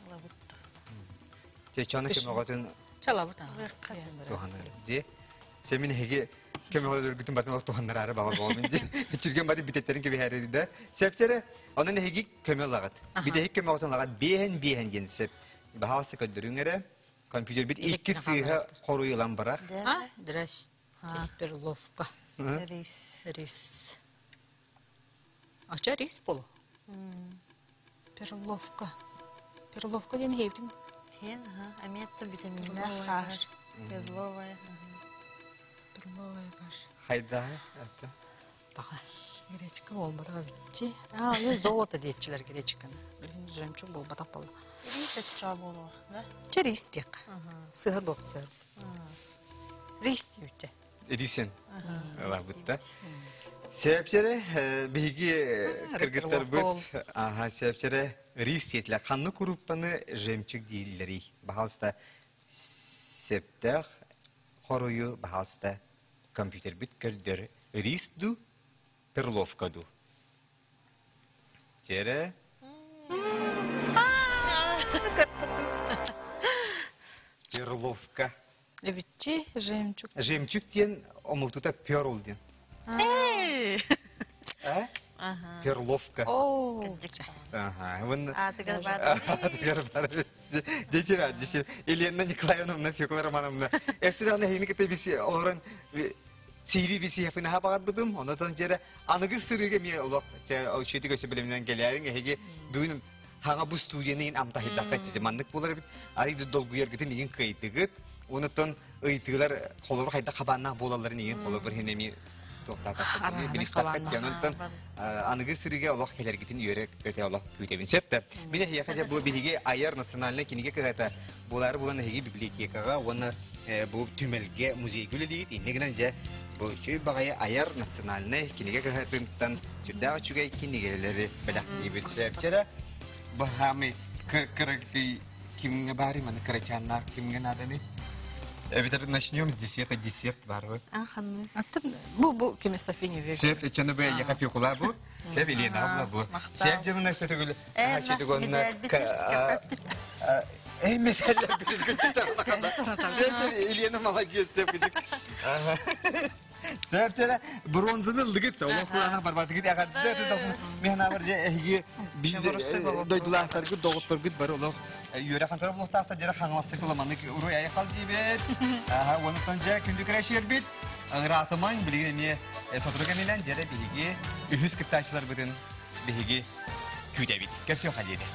Ылабыт. Чэ, чаны көмөҕөтүн Чалабыт аа. туһанар. Ди. Сэмин эһиги көмөҕөлөргүтүн батын олох туһаннараары баҕар буолмун ди. Түргэн баты битэттэрин кэбиһээри да. Сепчере, онон эһиги көмө ылаҕыт. Битэһик көмөҕөтүн ылаҕыт биэһэн биэһэн диэн сеп. Баһаалса көрдөрүҥ эрэ. Компьютер бит икки сыыһа хоруйулан барах. А, здрасте. Перловка. Рис. Рис. А что рис был? Перловка. Перловка диэн иһэбитим. Хен, ага. Аметта витаминнаах хаар. Перловая. Перловая каша. Хайда, это. Баҕа. Гречка буолбатах эбитчи. А, ну золото диэччилэр гречканы. Билин жемчуг буолбатах буолла. Рис өччөө буолуо, да? Чэ рис диэх. Сыһар буолуох сыһар. Рис диэбитчэ. Рисен. Ылабытта. Сээпчере биһиги кыргыттарбыт аха сээпчере рис диэтилэр. Ханны куруппаны жемчуг дииллэрий. Баһалыста септөөх хоруйу баһалыста компьютербит көрдөр рис ду перловка ду. Тере Перловка. Эбитчи жемчуг. Жемчуг диэн омултута перл диэн. А? Перловка. О, Ага. Вон Аатыгар баар. Аатыгар бар. Дечи бар, дечи. Елена Николаевна, Фекла Романовна. Эсираны хини кете биси олорон CV биси хапына хапагат бутум. Онотон жере аныгы сырыга ми олох чөйдү көсө билиминен келерин эһиги бүгүн хаңа бу студияны амтахиддакка чеже маннык болар бит. Ары долгуяргытын игин кыйтыгыт. Онотон ыйтыылар холору хайда хабанна болаларын игин холору хинеми тоқтатаққа билистаққа тянонтон аныгы сырыга олох келергитин үйөрө өте олох күүтебин септе. Мине хияха бу биһиги айар национальный киниге кыгата булары булан эһиги библиотекага уонна бу түмелге музей гүлелигит иннегинен же бу чүй багай айар национальный киниге кыгатынтан сүрдээх үчүгэй кинигелери бэлэхтиибит сепчере бахами кыргый кимге бари маны кырачаннаах кимге наданы Эбитер начнем с десерта, десерт бар. А, ханны. Аттын бу бу кеме София вега. Сеп чаны бе яха фикула бу. Сеп Елена абла бу. Сеп жымына сөтөгүл. Эй, медаль Сеп сеп Елена молодец сеп гидик. Сеп чара бронзаны лыгыт. Олох курана барбаты гид агар. Мен бар же эги дойдулаахтар гыт доғыттар гыт бар олох. Юрэ хантара булуктаахтар жера хаңластык уламаны уруй айхал дибет. Аха, онуттан жа күндү кирашер бит. Ыңыраатыман билигин эмиэ сотору кэминэн дьэрэ биһиги үһүс кыттааччылар бытын биһиги күүтэбит. Көрсүөххэ диэри.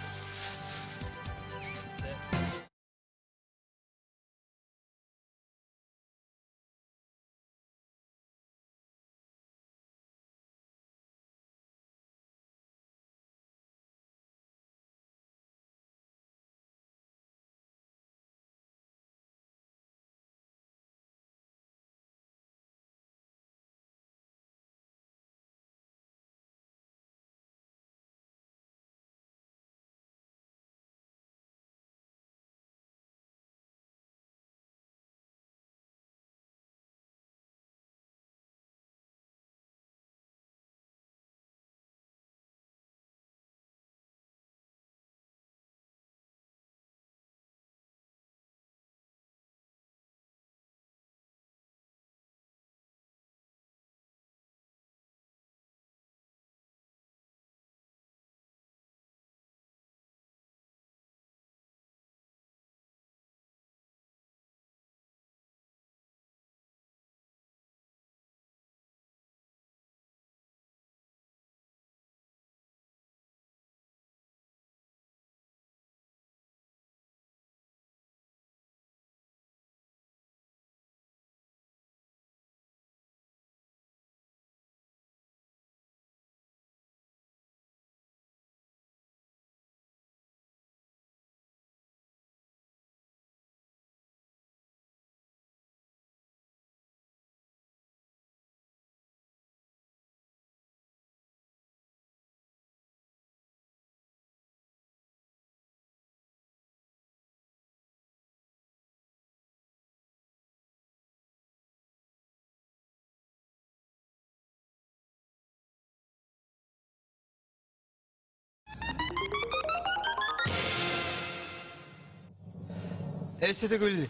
Өссө төгүл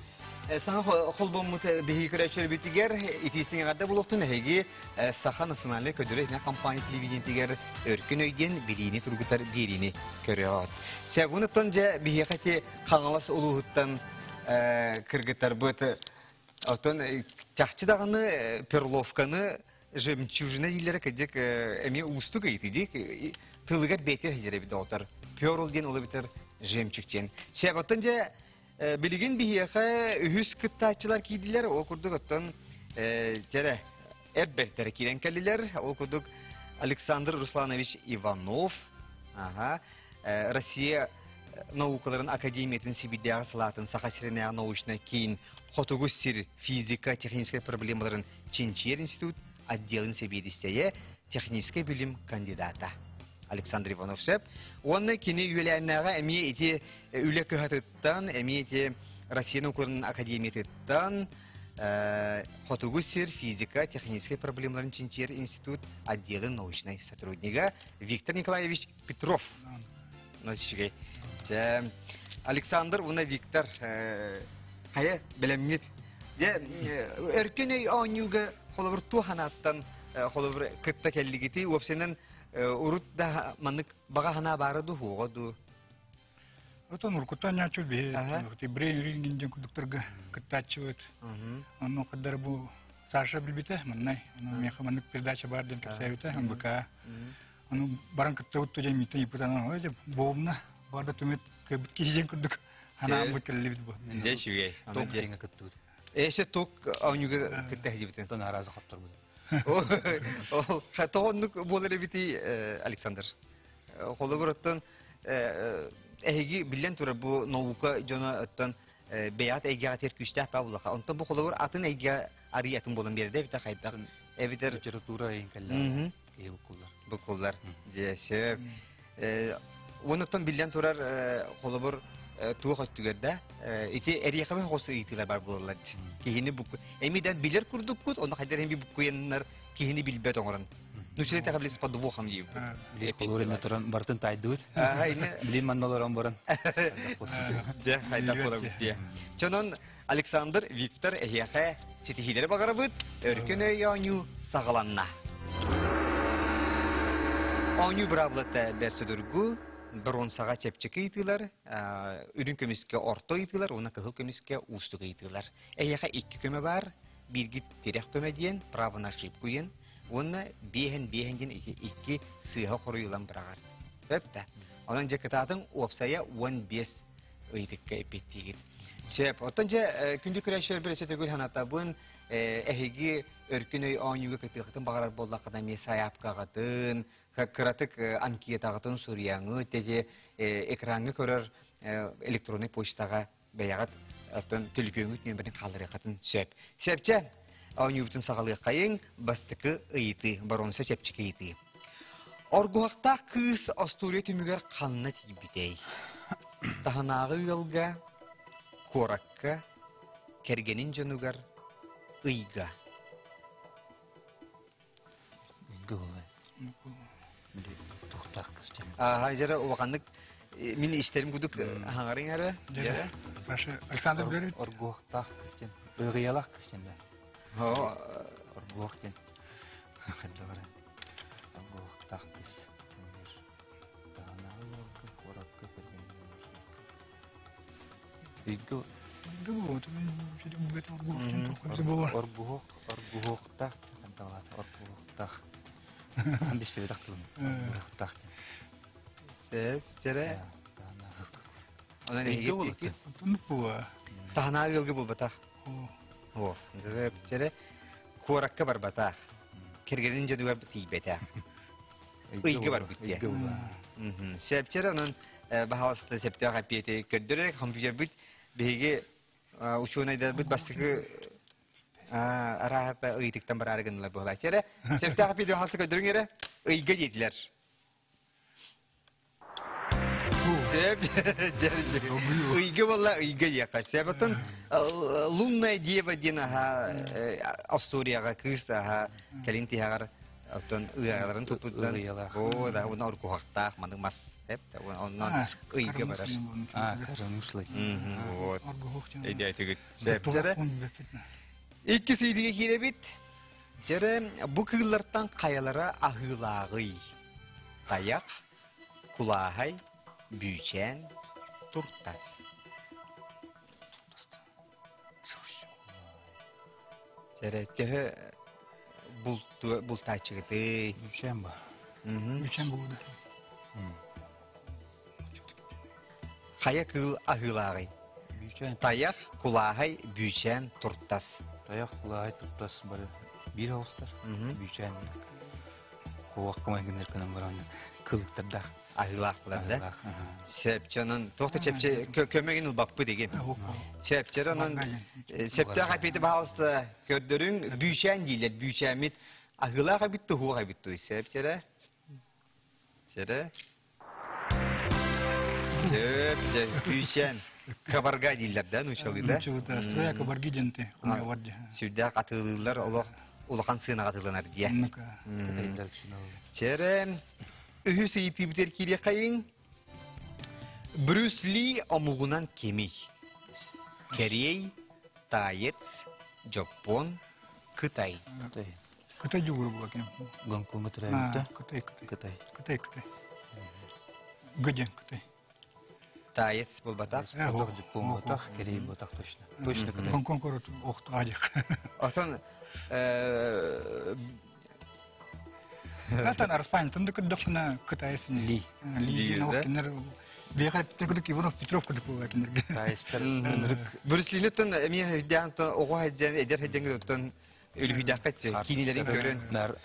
саҥа холбоммут биһиги көрөөччүлэрбитигэр итиистиҥ эҕэрдэ буолуохтун эһиги Саха национальнай көдөрө иһинэ компания телевидениетигэр өркөн өй диэн билиини тургутар биэриини көрөҕүт. Сэгунуттан дьэ биһиэхэ ити Хаҥалас улууһуттан кыргыттарбыт оттон чахчы даҕаны перловканы жемчужина дииллэрэ кырдьык эмиэ уустук ыйытыы дии тылыгар бэйтэр сидьэрэбит доҕоттор перл диэн ол эбэтэр жемчуг диэн сөп оттон дьэ билигин биһиэхэ үһүс кыттааччылар киирдилэр ол курдук оттон дьэрэ эр бэртэрэ киирэн кэллилэр ол курдук Александр Русланович Иванов аха Россия наукаларын академиятын Сибирдээҕи салаатын Саха сиринээҕи научнай киин Хотугу сир физика техническай проблемаларын чинчийэр институт отделын сэбиэдиссэйэ, техническэй билим кандидата Александр Иванов сөп. Уонна кини үөлээннээҕэ эмиэ ити үлэ кыһатыттан, эмиэ ити Россия наукаларын академиятыттан Хотугу сир физика техническэй проблемаларын чинчийэр институт отделын научнай сотруднига Виктор Николаевич Петров. Үчүгэй. Александр уонна Виктор хайа бэлэмҥит. Дьэ, өркөн өй оонньууга холобур туох анааттан холобур кытта кэллигити уопсайынан урут да маннык баҕа санаа баара дуу хуоҕа дуу? Отон уруккуттан ньааччы биһи брейн рингин диэн курдуктарга кыттааччыбыт. Онно каддар бу Саша билбитэ маннай. Ону миэхэ маннык передача баар диэн кэпсээбитэ МБК. Ону баран кыттабыт тудьан миттен ыйыппытанан ой буомна барда түмэт кыйбыт киһи диэн курдук анааммыт кэллибит бу. Дьэ үчүгэй. Ток диэҥҥэ кыттыбыт. Эше ток оонньууга кытта сылдьыбытын. Тон араазы хотторбут. Ол тоҕоннук буолар эбитий Александр? Холобур оттон эһиги биллэн турар бу наука дьоно оттон бэйэҕит эйгэҕитигэр күүстээх баа булаха. Онтон бу холобур атын эйгэ арый атын буолан биэрдэ эбитэ хайдах эбитэр литература эйин кэллэҕэ киһи буккуллар. Буккуллар. Дьэ, сөп. Уонуттан биллэн турар холобур туох өттүгэр да ити эриэхэбэ хос ыйытыылар бар буолаллар. Киһини букку эмиден билэр курдуккут, онно хайдар эми буккуйаннар киһини билбэт оҥорон. Ну, че это с подвохом диибит. Холобур эмне туран бартын тайдыбыт. Билин манна олорон баран. Дьэ, хайдах буолабыт дии. Чонон Александр Виктор эһиэхэ ситиһиилэри баҕарабыт, өркөн өй оонньуу саҕаланна. Оонньуу быраабылата бэрт судургу, бронзаҕа чэпчэки ыйытыылар, үрүҥ көмүскэ орто ыйытыылар уонна кыһыл көмүскэ уустук ыйытыылар. Эһиэхэ икки көмө баар, бииргит тирэх көмө диэн, право на ошибку диэн, уонна биэһэн биэһэн диэн икки сыыһа хоруйулан быраҕар. Сөп да? Онон дьэ кытаатыҥ уопсайа 15 ыйытыкка эппиэттиигит. Сөп. Оттон дьэ күндү көрөөччүлэрбэр өссө төгүл санатабын, эһиги өркөн өй оонньууга кыттыаххытын баҕарар буоллаххына эмиэ сайаапкаҕытын, кыратык анкетаҕытын суруйаҥыт, эти экраҥҥа көрөр электроннай почтаҕа бэйэҕит оттон төлөпүөҥҥүт нүөмэрин хаалларыаххытын сөп. Сөпчэ, оонньуубутун саҕалыаххайыҥ, бастакы ыйытыы, боруонса чэпчэки ыйытыы. Оргуһахтаах кыыс остуоруйа түмүгэр ханна тиийбитэй? Таһынааҕы ыалга, куоракка, кэргэнин дьонугар, ыйга. Ыйга буолай. Тухтаах кыыс дьон. Ааха, дьэрэ улаханнык мин истэрим кудук хаҥарыҥ эрэ. Дьэрэ. Саша, Александр билэр Оргуохтаах кыыс диэн. Ыгыйалаах кыыс диэн да. Оргуох диэн. Хайдах эрэ Оргуохтаах кыыс. Таһынааҕы ыалга, куоракка Ыйга Ыйга буолуо, оргуох Оргуһуох, оргуһуохтаах оргуһуохтаах. Ан истибэтэх тылым. Оргуһуохтаах диэн. Сөп, дьэрэ. Онон Ыйга эһиги буолуо. Оннук буолуо. Таһынааҕы ыалга буолбатах. О, сөп, дьэрэ. Куоракка барбатах. Кэргэнин дьонугар тиийбэтэх. Ыйга барбыт диye. Сөпчер онон баһалыста сөптөөх эппиэти көрдөрөр компьютербит биһиги учуонайдарбыт бастакы арааһата ыйытыктан бараары гыннылар буолааччы эрэ. Сөптөөх эппиэти баһалыста көрдөрүҥ эрэ. Ыйга диэтилэр. Сөп, ыйга буолла ыйга диэххэ сөп. Оттон лунная дева диэн аха историяҕа кыыс аха кэлин тиһэҕэр. Оттон ыаҕаларын туппутунан оо да уна оргуһахтаах манык мас эп оннон ыйга барар. А, коромыслый. Вот. Эдиэтигит сепчере. Икки сыйдыга киирэбит. Дьэрэ бу кыыллартан хайалара аһыылааҕый? Тайах, кулааһай, бүүчээн, туртас. Дьэрэ төһө бултааччыгытый? Бүүчээн ба. Бүүчээн булуда. Хайа кыыл аһыылааҕый? Бүүчээн. Тайах, кулааһай, бүүчээн, туртас. Тайах, кулааһай, туртас бары биир оҕустар. Бүүчээн куобахха майгыннар гынан баран кылыктардаах. Аһыылаах булар да. Сөпчө онон туох да чэпчэ көмөгүн ылбаппыт игин. Сөпчөр онон септөөх эпити баһалыста көрдөрүҥ бүүчээн дииллэр бүүчээммит аһыылаах эбит туһуох эбит туй сөпчөрө. Чэрэ. Сөп, сөп, күүчэн. Кабарга дииллэр да, нуучалыы да? Нуучалыыта строя кабарги диэнти хомуйалар дии. Сүрдээх атыылыыллар олох улахан сыанаҕа атыыланар диye. Чэрэ, үһүс ыйытыыбытыгар киириэххэйиҥ. Брюс Ли омугунан кимий? Кэриэй, таец, дьоппуон, Кытай. Кытай дьугура була ким? Гонконгга төрөөбүттэ. Кытай, Кытай. Кытай. Кытай, Кытай. Гыден, Кытай. Таец буолбатах. Ботах Дьоппуон ботах, Кэрей ботах точно. Точно Кытай. Гонконг город охту адик. Отон Атан Арспан тынды кырдахына Кытай сине. Ли. Ли кинер Беха курдук Иванов Петров курдук була кинерге. Таецтар Брюс Линиттен эмиэ өйдөөн оҕо хайдьан эдэр хайдьан Үлүһүйдэххэ киинилэрин көрөн. Нар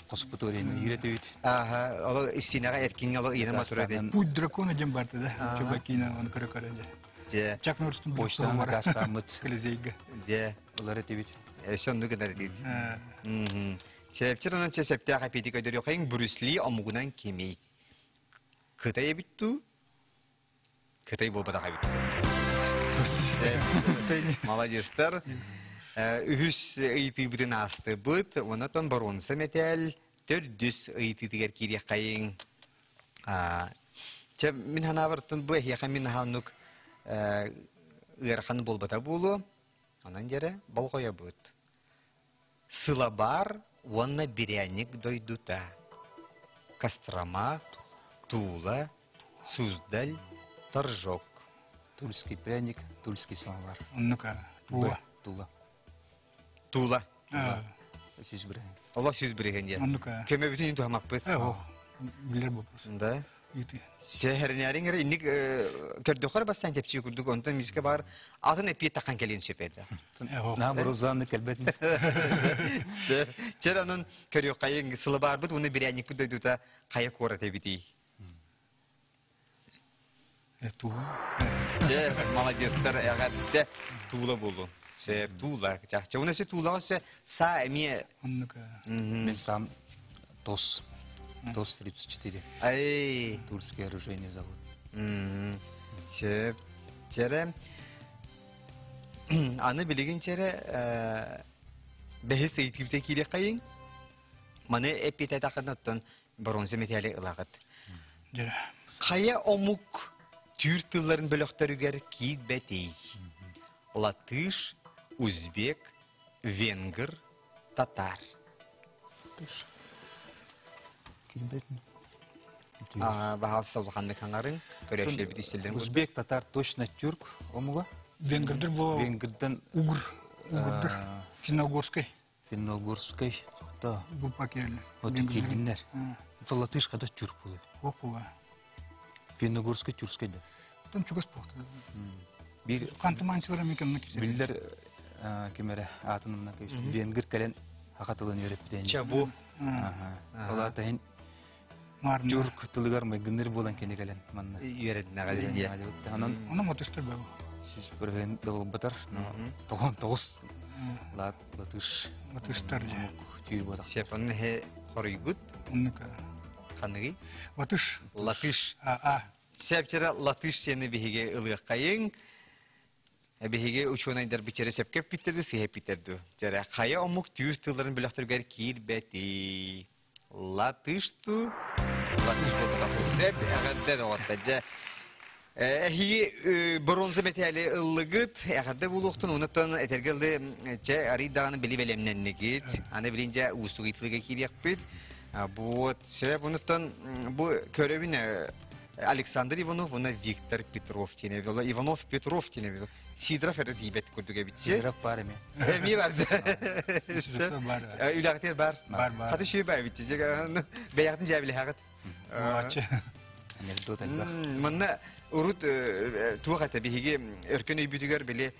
хоспуторияны үйрөтөбүт. Аха, ол истинэҕэ эркиҥҥэ ол ыйына матура ден. Путь дракона дем барты да. Чуба киинэ оны көрө көрө же. Дьэ. Чак Норристун Почтаны накастааммыт. Колизейга. Дьэ. Олар этибит. Өссө онну гынар этибит. Себепчер онон септээх эпиити көдөрүөхайын Брюс Ли омугунан кимий? Кытай эбит дуу? Кытай буолбатах эбит. Молодецтар. Үһүс ыйытыыбытын аастыбыт. Онотон боруонса мэтээл төрдүс ыйытыытыгар киириэххэйиҥ. Чэ, мин санаабартан бу эһиэхэ мин аһааннук ыарахан буолбата буолуо. Онон дьэрэ болҕойобут. Сылабаар уонна бирээнньик дойдута. Кострома, Тула, Суздаль, Торжок. Тульский пряник, тульский самовар. Оннука Тула. Тула. Тула. Сүүс бирehen. Олох сүүс бирehen диэн. Оннука. Көмөбүтүн туһамаппыт. Ох, билер вопрос. Да. Ити. Сэһэрнээриҥ эрэ инник көрдөхөр бастан чэпчии курдук онтон миискэ баар атын эппиэт таххан кэлиэн сөп этэ. Наһаа борозааны кэлбэтин. Чэр онон көрүөххэйиҥ сылыбаарбыт уонна бирээнньикпит дойдута хайа куорат эбитий? Тула. Чэ, молодецтар эҕэрдэ Тула буолуо. Сэ Тула. Чахчы уна се Тулаҕа се саа эмиэ Оннук. Мен сам ТОС. ТОС 34. Ай. Тульский оружейный завод. Сөп. Чэрэ аны билигин чэрэ бэһис ыйытыыбыта киириэххэйиҥ. Маны эппиэтэтэххин оттон боруонса мэтээли ылаҕыт. Дьэ. Хайа омук түүр тылларын бөлөхтөрүгэр киирбэтий? Латыш, узбек, венгр, татар. Киирбэтин. Баһаалыста улаханнык хаҥарыҥ, көрөөччүлэрбит истэллэрин курдук. Узбек, татар точно тюрк омуга. Венгрдэр бу Венгрден угр, угурдар. Финно-угорскай. Финно-угорскай да. Группа киирэллэр. Вот киирдиннэр. Латыш хата тюрк буолар. Ох була. Финно-угорскай тюркскай да. Там чугас буолта. Бир Хантыманчылар эмиэ кэмнэ кисэ. Биллэр ким эрэ аатын умна кэбистим. Венгр кэлэн саха тылын үөрэппитэ. Чабу. Ол аата иһин Тюрк тылыгар майгынныр буолан кини кэлэн манна. Үөрэтинэҕэ диye. Онон Онон мотустар баа. Сүүс бырыһын долбатар, тоҕон тоҕус лат латыш. Латыштар дьэ. Түүр буолар. Сөп, онно хе хоруйгут. Оннук. Ханыгый? Латыш. Латыш. А, а. Сөп, чара латыш сені биһиги ылыаххайыҥ. Биһиги учуонайдар бичэри сөпкө эппиттэр дуу, сыыһа эппиттэр дуу? Дьэрэ, хайа омук түүр тылларын бөлөхтөрүгэр киирбэтий? Латыш дуу? Латыш буолбатах. Сөп, эҕэрдэ доҕоттор. Дьэ, эһиги бронза мэтээли ыллыгыт, эҕэрдэ буолуохтун, онуттан этэргэ ылы, чэ, арый даҕаны били бэлэмнэннигит. Аны билин дьэ уустук ыйытыыга киириэхпит. Вот, сөп, онуттан бу көрөбүн Александр Иванов уонна Виктор Петров диэн эбит. Иванов Петров диэн эбит. Сидоров эрэ тиийбэт курдук эбит. Сидоров бар эми. Эми бар. Бар. Үлэҕитигэр бар. Бар, бар. Хаты шүй баа бит. Бэйэҕитин дьээбилэһэҕит. Буолааччы. Анекдот элбэх. Манна урут туох этэ биһиги өркөн өйбүтүгэр били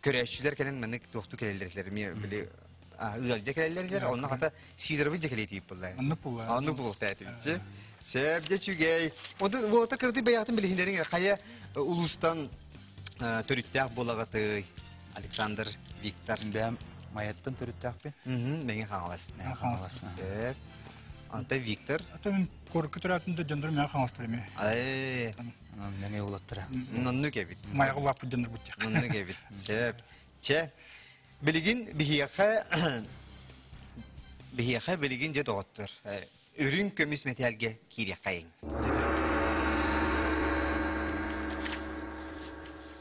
көрөөччүлэр кэлэн маннык туохту кэлэллэр этилэр эмиэ били ыалдьа кэлэллэр онно хата Сидоровы дьэ кэлиэ тиийип булла. Оннук буолла. Оннук буолта этибитчи. Сөп дьэ үчүгэй. Онтон уолаттар кырдый бэйэҕитин билиһиннэриҥ хайа улуустан төрүттээх буолаҕытый? Александр Виктор. Бэйэм Майаттан төрүттээхпин. Мэҥэ Хаҥалас. Мэҥэ Хаҥалас. Сөп. Онтон Виктор. Ата мин куоракка төрөөтүм да дьоннорум Мэҥэ Хаҥаластар эмиэ. Ээ. Мэҥэ уолаттара. Оннук эбит. Майаҕа улааппыт дьоннор бут Оннук эбит. Сөп. Чэ, билигин биһиэхэ биһиэхэ билигин дьэ доҕоттор үрүҥ көмүс мэтээлгэ киириэххэйиҥ.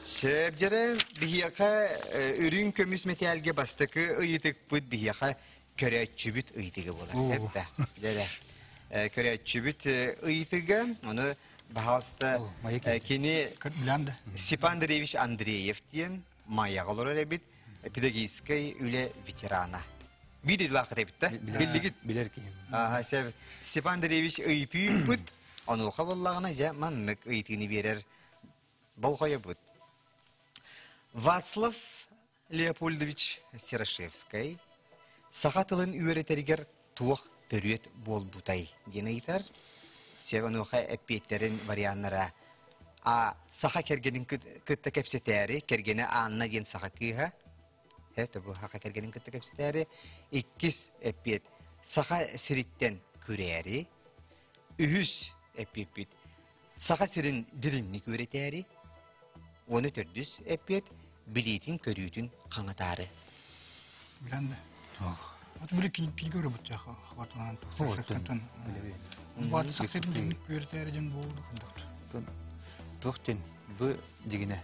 Сөп дьэрэ биһиэхэ үрүҥ көмүс мэтээлгэ бастакы ыйытыкпыт биһиэхэ көрөөччүбүт ыйытыга буолар. Эптэ. Дьэрэ. Көрөөччүбүт ыйытыга, ону баһаалыста кини Степан Андреевич Андреев диэн Майаҕа олорор эбит, педагогическай үлэ ветерана. Биир идэлааххыт эбит да? Биллигит? Билэр киһим. Аха, сөп. Степан Андреевич ыйытыыппыт, онуоха буоллаҕына дьэ маннык ыйытыыны биэрэр болҕойобут. Вацлав Леопольдович Серошевскай саха тылын үөрэтэригэр туох төрүөт буолбутай диэн ыйытар. Сөп онуоха эппиэттэрин варианнара А саха кэргэнин кытта кэпсэтээри, кэргэнэ Анна диэн саха кыыһа, это бу саха кэргэнин кытта кэпсэтээри. Иккис эппиэт саха сириттэн күрээри. Үһүс эппиэппит саха сирин дириҥник үөрэтээри. Уону төрдүс эппиэт билиитин көрүүтүн хаҥатаары. Билэн да. Вот били кинигэ өрөбүт хватынан Бааты сахсытын деңник үөрэтээри дьон буолду курдук. Туох ден бу дигине.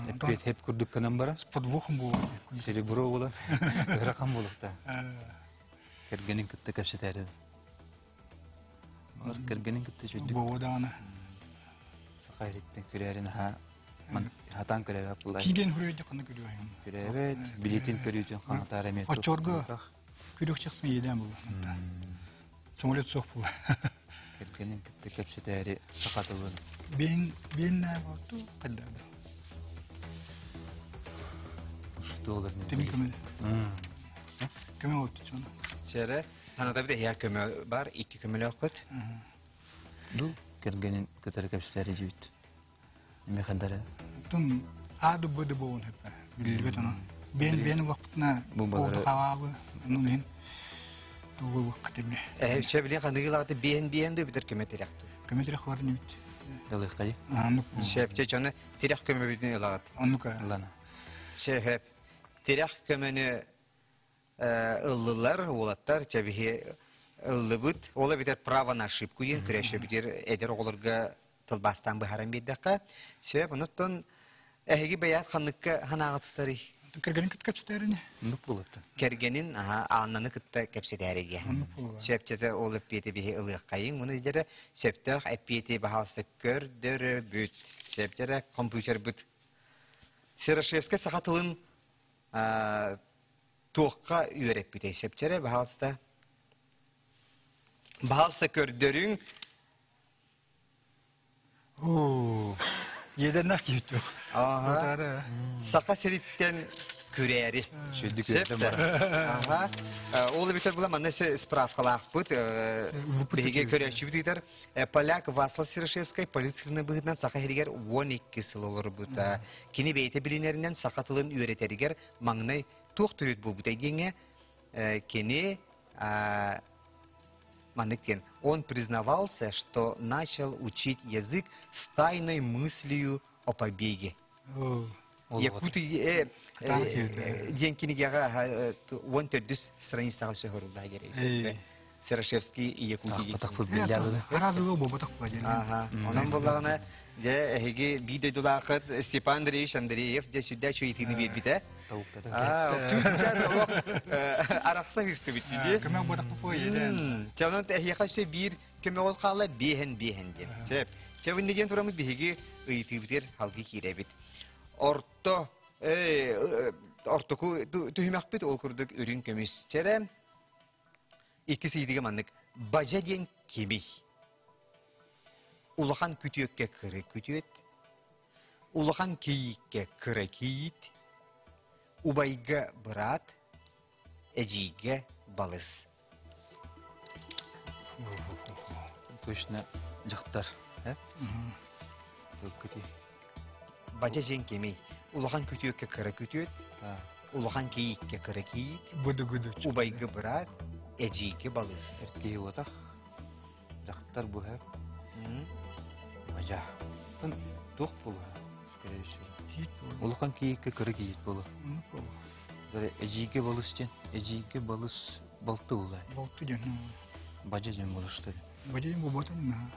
Эппиэт хеп курдук канан бара. С подвохом буолу. Серебро буолан ырахан буолукта. Кэргэнин кытта кэпсэтээри. Бар кэргэнин кытта чөйдүк. Буолу даҕаны. Саха ириттен күрээрин аха хатан көрөбөт булай. Киген хүрөйдө каны көрүөйүн. Көрөбөт, билетин көрүүтүн ханатаар эмиэ. Оччорго күрүк чахсын иеден була. Самолет суох була. Кэргэнин кытта кэпсэтээри саха тылын. Бен бен нэ болту кадда. Что Тими көмө. Көмө болту чону. Сэрэ, ханатабыт эһиэ көмө бар, икки көмөлөөхпүт. Бу кэргэнин кытары кэпсэтээри дьибит. Эми хадара. Тун аады быды боун хеппе. Билбет ону. Бен бен вакытына болду хавабы. Ну мен тугу вакыт Э, чэ билин ханыгылааты биэн биэн да бүтэр көмө тирэх ту. Көмө тирэх бар нибит. Ылыхтайы. Шеп, чэ чону тирэх көмө бүтүн ылагат. Оннука. Лана. Шеп, тирэх көмөнү ыллылар, уолаттар, чэ биһи ыллыбыт. Ол эбитэр право на ошибку диэн күрэшэбитир эдэр оҕолорго тылбаастаан быһааран биэрдэххэ, сөп, онуттан эһиги бэйэт ханныкка ханаҕытыстарый? Кэргэнин кытта кэпсэтээрини. Оннук буолуоттан. Кэргэнин Аннаны кытта кэпсэтээригэ. Оннук буолуо. Сөпчөтө ол эппиэти биһи ылыаххайыҥ. Муну дьэрэ сөптөөх эппиэти баһаалыста көрдөрөбүт. Сөпчөрө компьютербыт. Серошевскай саха тылын туохха үөрэппитэй? Сөпчөрө баһаалыста. Баһаалыста көрдөрүҥ. Оо, иэдэннэх киһи Ага. Саха сириттэн күрээри. Сүдү күрдüm бар. Ага. Ол эбитер була манна справкалаахпыт. Биһиги көрөөччүбүт ыытар. Поляк Васлав Серошевскай полицияны быһыытынан саха иһигэр 12 сыл олорбута. Кини бэйэтэ билинэринэн саха тылын үөрэтэригэр маҥнай туох төрүт буолбутай диэҥҥэ кини маннык диэн он признавался, что начал учить язык с тайной мыслью о побеге. Якутия диэн кинигэҕэ 14 страницаҕа сөһөрүллаа диэн Серошевский Якутия. Онон буллаҕына дьэ эһиги биир дойдулаахыт Степан Андреевич Андреев дьэ сүрдээх үчүгэй биэрбитэ. Арахса истибит дии. Көмө буотах Чэ онон эһиэхэ өссө биир көмөҕөл хаалла биэһэн биэһэн диэн. Сөп. Чэ бу диэн тураммыт биһиги ыйытыыбытыгар халгыы киирэбит. Орто ортоку түһүмэхпит ол курдук үрүҥ көмүс чэрэ Иккис ыйытыга маннык бадьа диэн кимий? Улахан күтүөккэ кыра күтүөт, улахан кийииккэ кыра кийиит, убайга быраат, эдьиийгэ балыс. Точно дьахтар. Бадьа диэн кимий? Улахан күтүөккэ кыра күтүөт, улахан кийииккэ кыра кийиит, Быды-гыды. убайга быраат, эдьиийгэ балыс. Киһи уотах, дьахтар буһа, бадьа. Туох буолуо, скорее всего. Улахан кийииккэ кыра кийиит буолуо. Эдьиийгэ балыс диэн, эдьиийгэ балыс балты буолуо. Балты диэн. Бадьа диэн буолуо что ли? Бадьа диэн буолбатан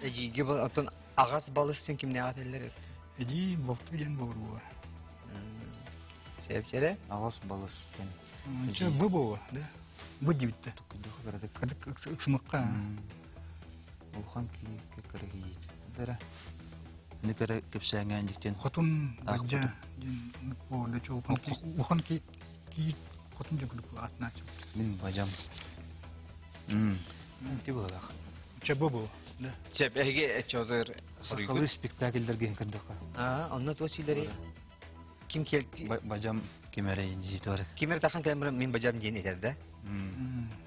Эдьиийгэ оттон аҕас балыс син кимнээҕэ этэллэр эбит. Эдьиий балты диэн буолар буолар. Сэп-сэрэ? Аҕас балыс диэн. Чэ, бу буолар, да? Бу диэбиттэ. Кадык ыксымыкка. Улахан киһи кыра киһи. Дара. Никара кэпсээҥҥэ диктен. Хотун бадьа диэн буолар да улахан киһи хотун диэн курдук аатынааччы. Мин бадьам. Ити буолах. Чэ бу бу. Да. Сөп, эһиги чодыр Сахалыы спектакльдерге көрдөххө. Аа, онно туох сиилэри ким кел Бажам кимэрэ инзитор. Кимэр тахан кэлэн мин бажам диэн этэр да.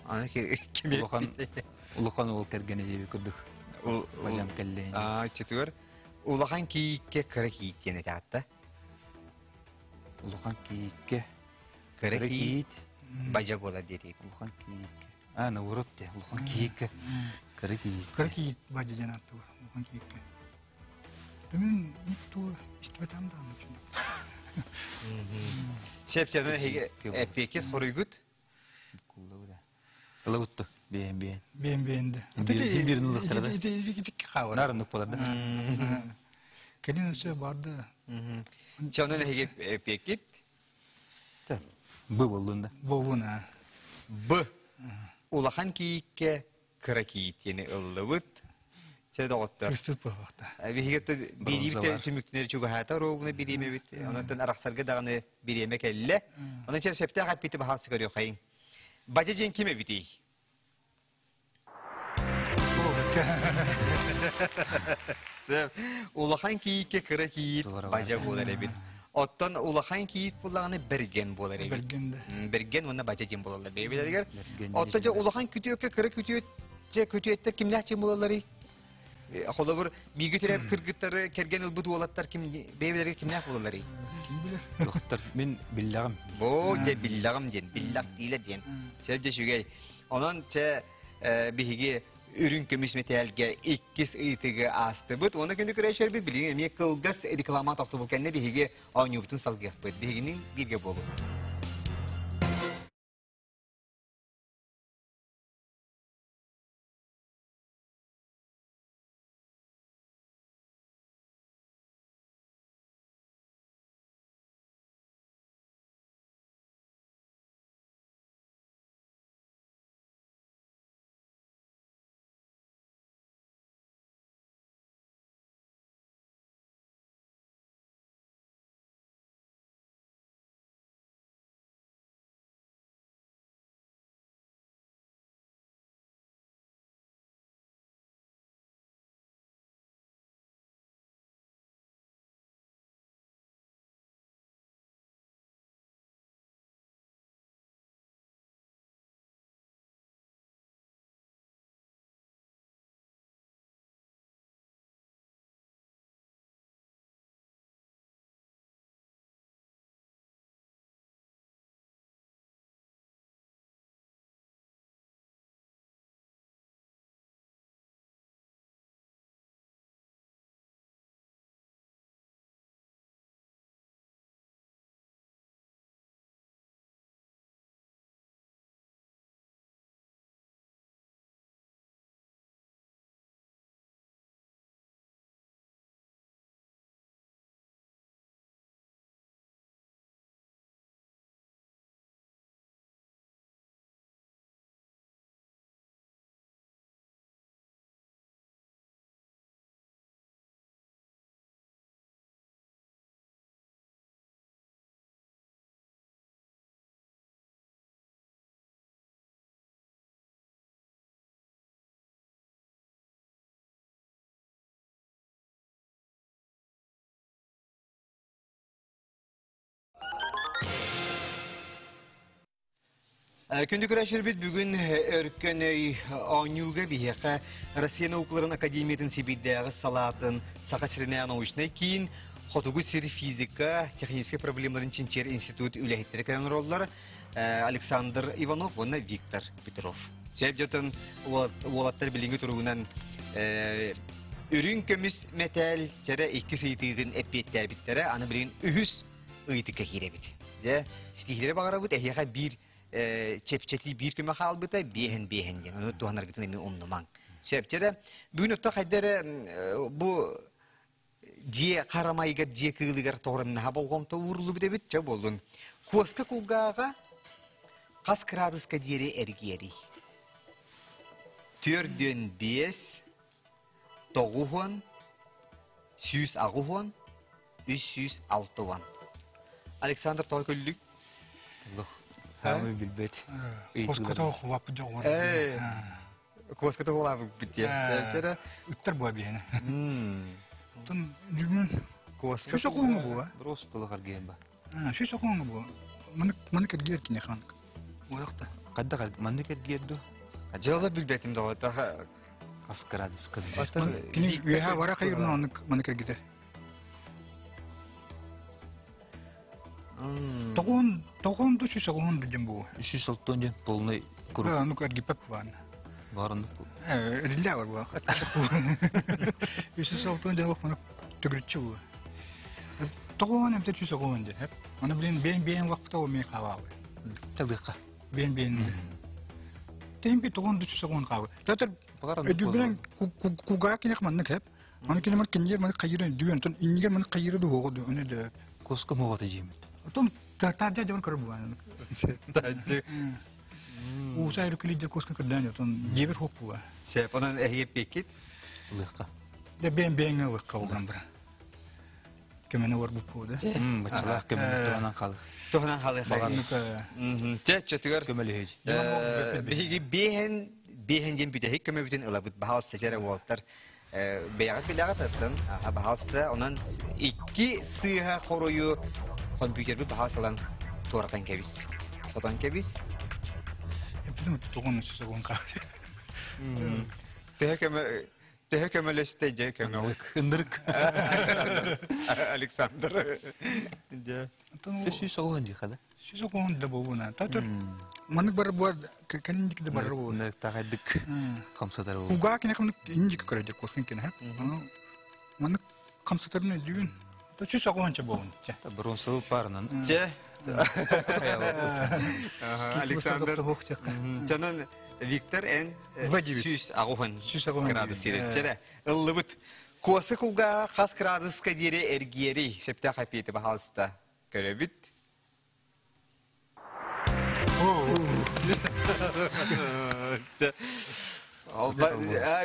Аны ким Улахан улахан уол кэргэнэ диэби көрдөх. Бажам кэллээн. Аа, чытыгар улахан кийикке кыра кийик диэн этэ Улахан кийикке кыра кийиит бажа буолар диэтик. Улахан кийикке. А, наоборот те, улахан кийикке. Кыра кийиит. Кыра кийиит бажа диэн ааттыыр улахан кийикке. Мен туу истибэтем да Сеп чэбэн эһиги эппиэккит хоруйгут. Ылабытты. Биэн биэн. Биэн биэн да. Бирин ылыктара да. Ити хаавар. Нарыннык болар да. Кэлин өсө барды. Чонун эһиги эппиэккит. Б боллун да. Боллун а. Б. Улахан кийикке кыра кийит диэни ыллыбыт. Чэ доҕоттор. Сыстыт буолуохта. Биһиги бириибит түмүктэнэр чугаһаата оруобуна бириэмэбит. Онон арахсарга даҕаны бириэмэ кэллэ. Онон чэ сөптөөх эппити баһаалсы көрүөххэйиҥ. Бадьа дьиэн ким эбитий? Улахан кийииккэ кыра кийиит бадьа буолар эбит. Оттон улахан кийиит буллаҕына бэргэн буолар эбит. Бэргэн да. Бэргэн уонна бадьа дьиэн буолаллар бэйэбилэригэр. Оттон дьэ улахан күтүөккэ кыра күтүөт дьэ күтүөттэр кимнээх дьиэн буолалларый? Холобур, бииргэ төрөөбүт кыргыттары кэргэн ылбыт уолаттар ким бэйэбилэригэр кимнээх буолалларый? Ким билэр? Доктор, мин биллэҕим. Бу дьэ биллэҕим диэн, биллэх диилэ диэн. Сөп дьэ үчүгэй. Онон чэ биһиги үрүҥ көмүс мэтээлгэ иккис ыйытыгы аастыбыт. Уонна күнү көрөөччүлэрбит билигин эмиэ кылгас реклама тохтобул кэннэ биһиги оонньуубутун салгыахпыт. Биһигини бииргэ буолуҥ. Күндү көрөөччүлэрбит бүгүн Өркөн өй оонньууга биһиэхэ Россия наукаларын академиятын Сибиирдээҕи салаатын Саха сиринээҕи научнай киин Хотугу сир физика техническэй проблемаларын чинчийэр институт үлэһиттэрэ кэлэн олороллор Александр Иванов уонна Виктор Петров. Сөп дьотун уолаттар билиҥҥи туругунан үрүҥ көмүс мэтээл чэрэ иккис ыйытыытын эппиэттээбиттэрэ аны билигин үһүс ыйытыкка киирэбит. Дьэ, ситиһиилэри баҕарабыт эһиэхэ биир чэпчэтии биир көмө хаалбыта биэһэн биэһэн диэн. Ону туһанаргытын эмиэ умнумаҥ. Сөп чэрэ бүгүн отто хайда эрэ бу дьиэ харамайыгар, дьиэ кыылыгар тоҕурамнаһа болҕомто ууруллубут эбит. Чэ буоллун. Куоска кулгааҕа хас кыраадыска диэри эргийэрий? 45, 90, 180, 360. Александр тоҕо күллүк? Хаамый билбэт. Куоската хулаппыт дьоҕор. Куоската хулаппыт диye. Ыттар буа биһине. Тун дүлмүн Куоска Сүс окуңа буа. Брос тылы харгыйан ба. Сүс окуңа буа. Манык манык эргиэр кине ханык. Уояқта. Кадда маннык эргиэр ду? Дьыала билбэтим доҕо. Хас градус Кини үөһэ бара хайырна манык манык эргитер. Тоҕун тоҕун ду сүс окуңун дим бу. Үсүс олтон ден полный круг. Ну эргипеп баан. Барын. Рилля бар бу. Үсүс олтон ден ох манык төгүрүччү бу. Тоҕун эмте сүс окуңун ден. Аны билин бен бен вакыта о мен хабабы. Талыка. Бен бен. Тем би тоҕун ду сүс окуңун хабы. Татар Эдүбүнэн кугаа кинэх маннык хеп. Аны кине ман киньер ман кайыры дүөн тон иннигер ман кайыры ду хого ду өне дө. Коска мовата жеймит. Том таржа жабын көрөр буган. Уусай рүкүлидер коска көрдөн тон жебер хоп буга. Сеп, онон эһиги пеккит. Лыхка. Де бен бен лыкка болган бара. Көмөнө бар бу да. Бачалаах көмөнө туһанан халы. Туһанан халы халы. Те чөтүгөр Көмөлөһөж. Биһиги биэһэн биэһэн диэн бүтэһик көмөбүтүн ылабыт баһаалыста дьэрэ уолтар бэйэҕит билэҕит аттан баһаалыста онон икки сыыһа хоруйу компьютербит баһаас ылан туоратан кэбис сотон кэбис Эппитим тугун сөсөгөн каады. Төһө көмө төһө көмөлөстө дьэ көмөлүк. Ындырык. Александр. Дьэ. Сүс оҕон дии хада. Сүс оҕон да буолуна. Татар маннык бар буа кэлин да бар буолуна. Ындырык тахайдык хамсатар буолу. Угаа кине хамнык инжик көрөдө косын кине. Маннык хамсатарын өйдүүн. То сүс оҕон ча буолун. Бронзовый парынан. Дьэ. Александр. Чанан Виктор Н. Сүүс аҕуһун градус сирэччэрэ. Ыллыбыт. Куосы кулгааҕа хас градуска диэри эргиэрий? Сөптөөх эпиэти баһаалыста көрөбүт.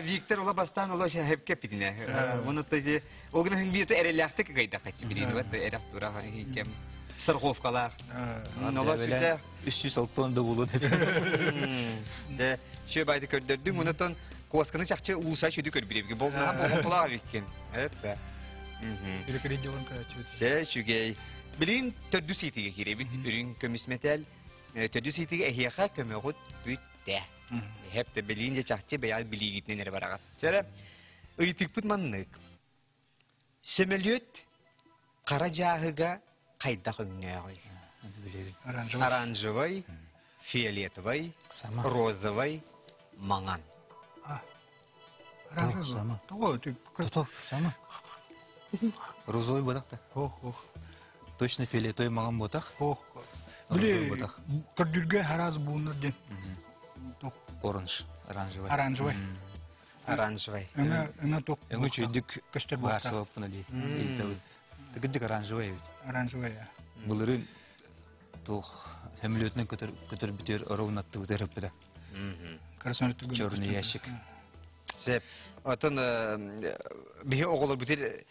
Виктор ола бастаан ола хепке питине. Оны тади огна хин бир эрелээхтик кайдахачы билин бат эрэх тура кем страховкалаах. Ола сүтэ 306 да булун. Де шө байды көрдөрдүм. Онотон куосканы чахчы ууса чүдү көрбүребге. Болна болтулаа виккен. Это. Се чүгей. Билин төрдү ситиге киребит. Үрүн көмүс метел. Төрдү ситиге эһиэхэ көмөгүт бүттэ. Хеп те билин же чахчы бэйал билигитинен эре барагат. Чәрэ ыйтыкпыт маннык. Сөмөлүөт қара жааһыга хайдах өҥнөөҕүй? Оранжевый, фиолетовый, розовый, маҥан. Сама. Сама. Розовый бодах Ох, ох. Точно фиолетовый маҥан ботах. Ох. Били көрдүргө хараз буунар ден. Оранж, оранжевый. Оранжевый. Оранжевый. Өңө өңө ток. Өңө чөйдүк көстөр бар сооппуна ди. Тыгыдык оранжевый бит. Оранжевый. Былырын тух хөмлөтүнөн көтөр көтөр бүтөр оровнатты бүтөр өппүдэ. Черный ящик. Сеп. Отон биһи оҕолор бүтер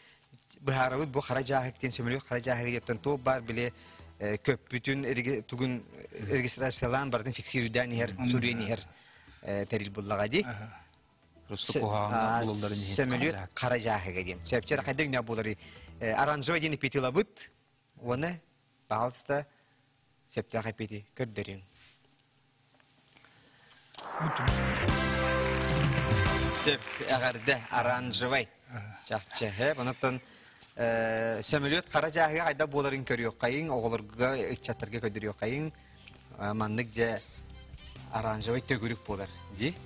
быһаарабыт бу хара жааһыктен сөмөлүк хара жааһыгы дептен туох бар биле көппүтүн тугун регистрациялаан бардын фиксируйдаан иһэр суруйан иһэр тэрил буллаҕа ди. Просто куһаҕаҥҥа булалларын иһин. Сөмөлүөт хара жааһыга диэн. Сөпчер хайдах нэ булары оранжевый диэн эпитилабыт. Уонна баһалыста сөптөөх эпити көрдөрүҥ. Сөп, эҕэрдэ, оранжевай. Чахчы, һэ, онуттан сөмөлүөт хара дьааһыга хайдах буоларын көрүөххэйиҥ, оҕолорго, ыччаттарга көрдөрүөххэйиҥ. Маннык дьэ оранжевай төгүрүк буолар дии.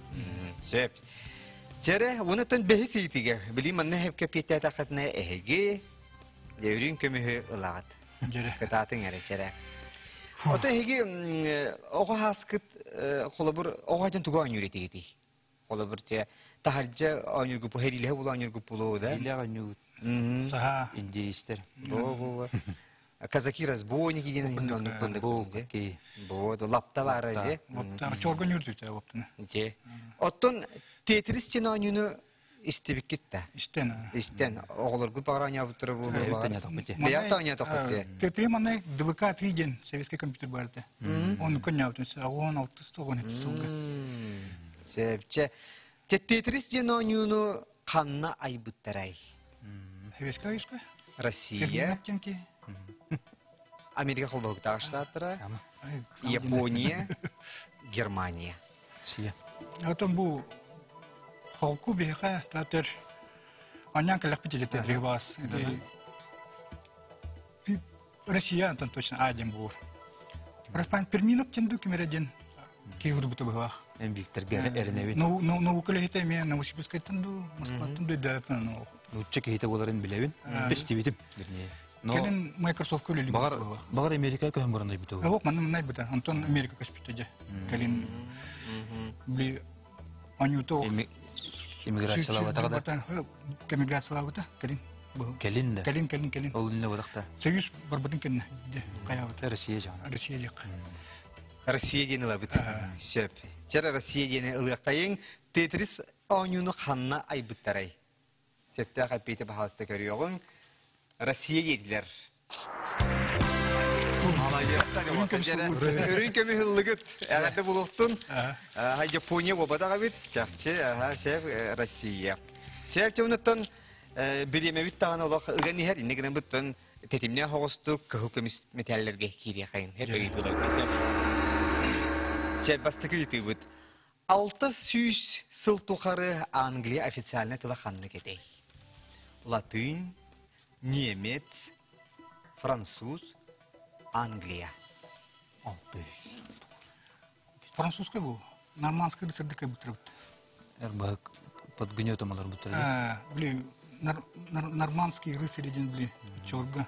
Сөп. Чэрэ, онуттан бэһис ыйытыыга, билии манна хэпкэ пиэттээтэххитинэ эһиги үрүҥ көмүһү ылаҕыт. Кытаатыҥ эрэ, чэрэ. Ото эһиги оҕо ааскыт холобур оҕо айтан тугу оонньуур этигитий? Холобур те таһырдьа оонньуургу хэриилэһэ була оонньуургу булуу да? Илэ оонньуубут. Саха. Индейстер. Бо бо Казаки разбойники диэн оннук бындык. Бу ки. Бо лапта баара же. Лапта чоргон юрдүтэ лаптаны. Же. Оттон Тетрис диэн оонньууну истибиккит да? Истэн. Истэн. Оҕолоргут баҕар оонньообуттара буолуо. Бэйэбит оонньоотохпут дии. Бэйэбит оонньоотохпут дии. Тетрис манна ДВК-3 диэн советский компьютер баар этэ. Оны көнньөөбүтүн 16 17 сылга. Сөпчэ. Тетрис диэн оонньууну ханна айбыттарай? Советская Союзка? Россия. Америка холбоһуктаах штаттара, Япония, Германия. Россия. Отон бу холку биһиэхэ татыр анян кэлэхпит илэтэ бас. Россия антон точно А диэн буолар. Распан Перминов тенду кимере диэн киһи быһылаах. Эн Викторга эрэнэбин. Наука лэхите эмиэ Новосибирскайтан ду, Москваттан ду дөпнө ну. Нуучча киһитэ буоларын билэбин. Истибитим, вернее. Но Кэлин Microsoft үлэлиир. Багар багар Америка көһөн баран айбыта. Ок, манна манна айбыта. Онтон Америка көспүтэ дьэ. Кэлин били анюто Иммиграциялаабатаҕа да. Эмиграциялаабыта кэлин. Кэлин да. Кэлин, кэлин, кэлин. Ол инне бодахта. Союз барбытын кэннэ. Хайаабыта. Россия жаҕана. Россия жақ. Россия диэн ылабыт. Сөп. Чэр Россия диэни ылыахтайыҥ. Тетрис оонньууну ханна айбыттарай? Сөптөөх эппиэти баһаалыста көрүөҕүҥ. Россия диэтилэр. Үрүҥ көмүс ыллыгыт. Эҕэрдэ булуохтун. Япония буолбатах эбит. Чахчы, сеп Россия. Сеп чуунуттан бириэмэбит даҕаны олох ыган иһэр. Инне гынан буттан тэтимнээх оҕустук кыһыл көмүс мэтээллэргэ киириэхэйин. Хеп ыйытыыларга сеп. Сеп бастакы ыйытыыбыт. 600 сыл тухары Англия официальнай тыла ханнык этэй? Латынь, немец, француз, Англия. Французская был. Нормандская рыцарь бутырбыт. Эрбак под гнетом алар бутырбыт. Били, нормандские рыцари ден били, чорга.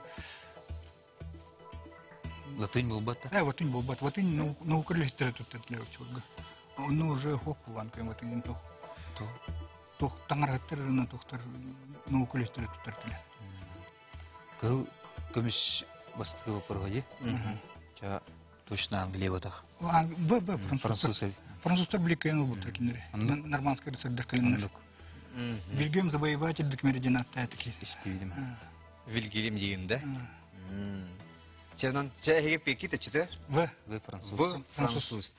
Латынь буолбат да? Э, латынь буолбат. Латынь наука үлэһиттэрэ туттар чорга. Онно уже хох булан кем латынь тох. Тох таҥарахтар тохтар наука үлэһиттэрэ туттар тилер. Кыл көмүс бастакы вопроһу Ча точно Англия ботах. В, В, француз. Французтар биликкен олбуттар кинилери. Нормандская рыцардар кэлиннэр. Вильгельм завоеватель документ аттаатыки. Истибидим. Вильгельм диэн да? Чэнон, чэ эһиги пеки тачыты? В. В француз. В француз.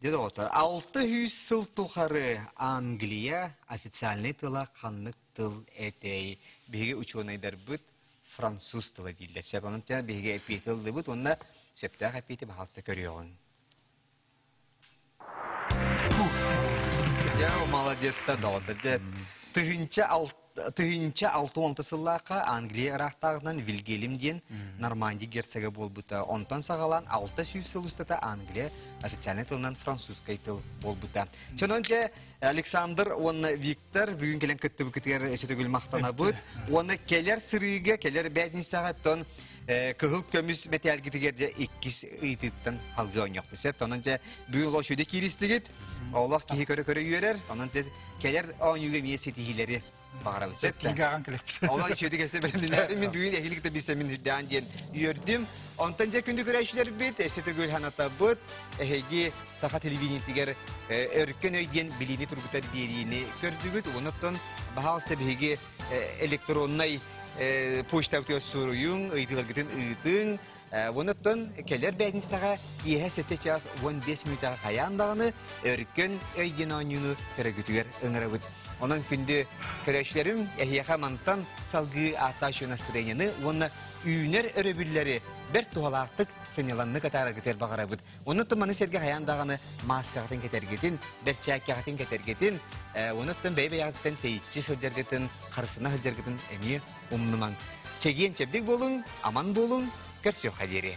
Деді отыр. 600 сыл тухары Англия официальный тыла ханнык тыл этэй. Биһиги учуонайдарбыт француз тыла дииллэр. Сөп онон биһиги эпиэти ыллыбыт, уонна сөптөөх эпиэти баһалса көрүөҕүҥ. Дьэ, молодецтар доҕоттор. Дьэ, 1066 сыллаахха Англия ыраахтааҕынан Вильгельм диэн Нормандия герцога буолбута. Онтон саҕалаан 600 сыл устата Англия официальнай тылынан французскай тыл буолбута. Чонон дьэ Александр уонна Виктор бүгүн кэлэн кыттыбыкытыгар өссө төгүл махтанабыт. Уонна кэлэр сырыыга, кэлэр бээтинсэҕэ оттон кыһыл көмүс мэтээлгитигэр дьэ иккис ыйытыыттан халгыы оонньуохпут сөп. Онон дьэ бүгүн олох үчүгэй кииристигит. Олох киһи көрө-көрө үөрэр. Онон дьэ кэлэр оонньууга эмиэ ситиһиилэри баҕарабыт. Сөп. Киһигэ кэлэппит. Олох үчүгэй кэлсэ бэлэмнэнээри мин бүгүн эһиги кытта билсэ мин үрдээн диэн үөрдүм. Онтон дьэ күндү көрөөччүлэрбит, өссө төгүл санатабыт, эһиги саха телевидениетигэр өркөн өй диэн билиини тургутар биэриини көрдүгүт. Онон баһаалыста биһиги электроннай почтабытыгар суруйуҥ, ыйытыыларгытын ыытыҥ. Онуттан кэлэр бээтинсэҕэ киэһэ 7 час 15 мүнүүтэҕэ хайаан даҕаны өркөн өй диэн оонньууну көрөгүтүгэр ыҥырабыт. Онон күндү көрөөччүлэрим, эһиэхэ мантан салгыы ааттаах настроениены уонна үүнэр өрөбүллэри бэрт туһалаахтык сынньаланнык атаараргытыгар баҕарабыт. Онуттан маны сэргэ хайаан даҕаны мааскаҕытын кэтэргитин, бэрчээккэҕитин кэтэргитин, онуттан бэйэ-бэйэҕититтэн тэйиччи сылдьаргытын, харысына сылдьаргытын эмиэ умнумаҥ. Чэгиэн-чэбдик буолуҥ, аман буолуҥ, көрсүөххэ диэри.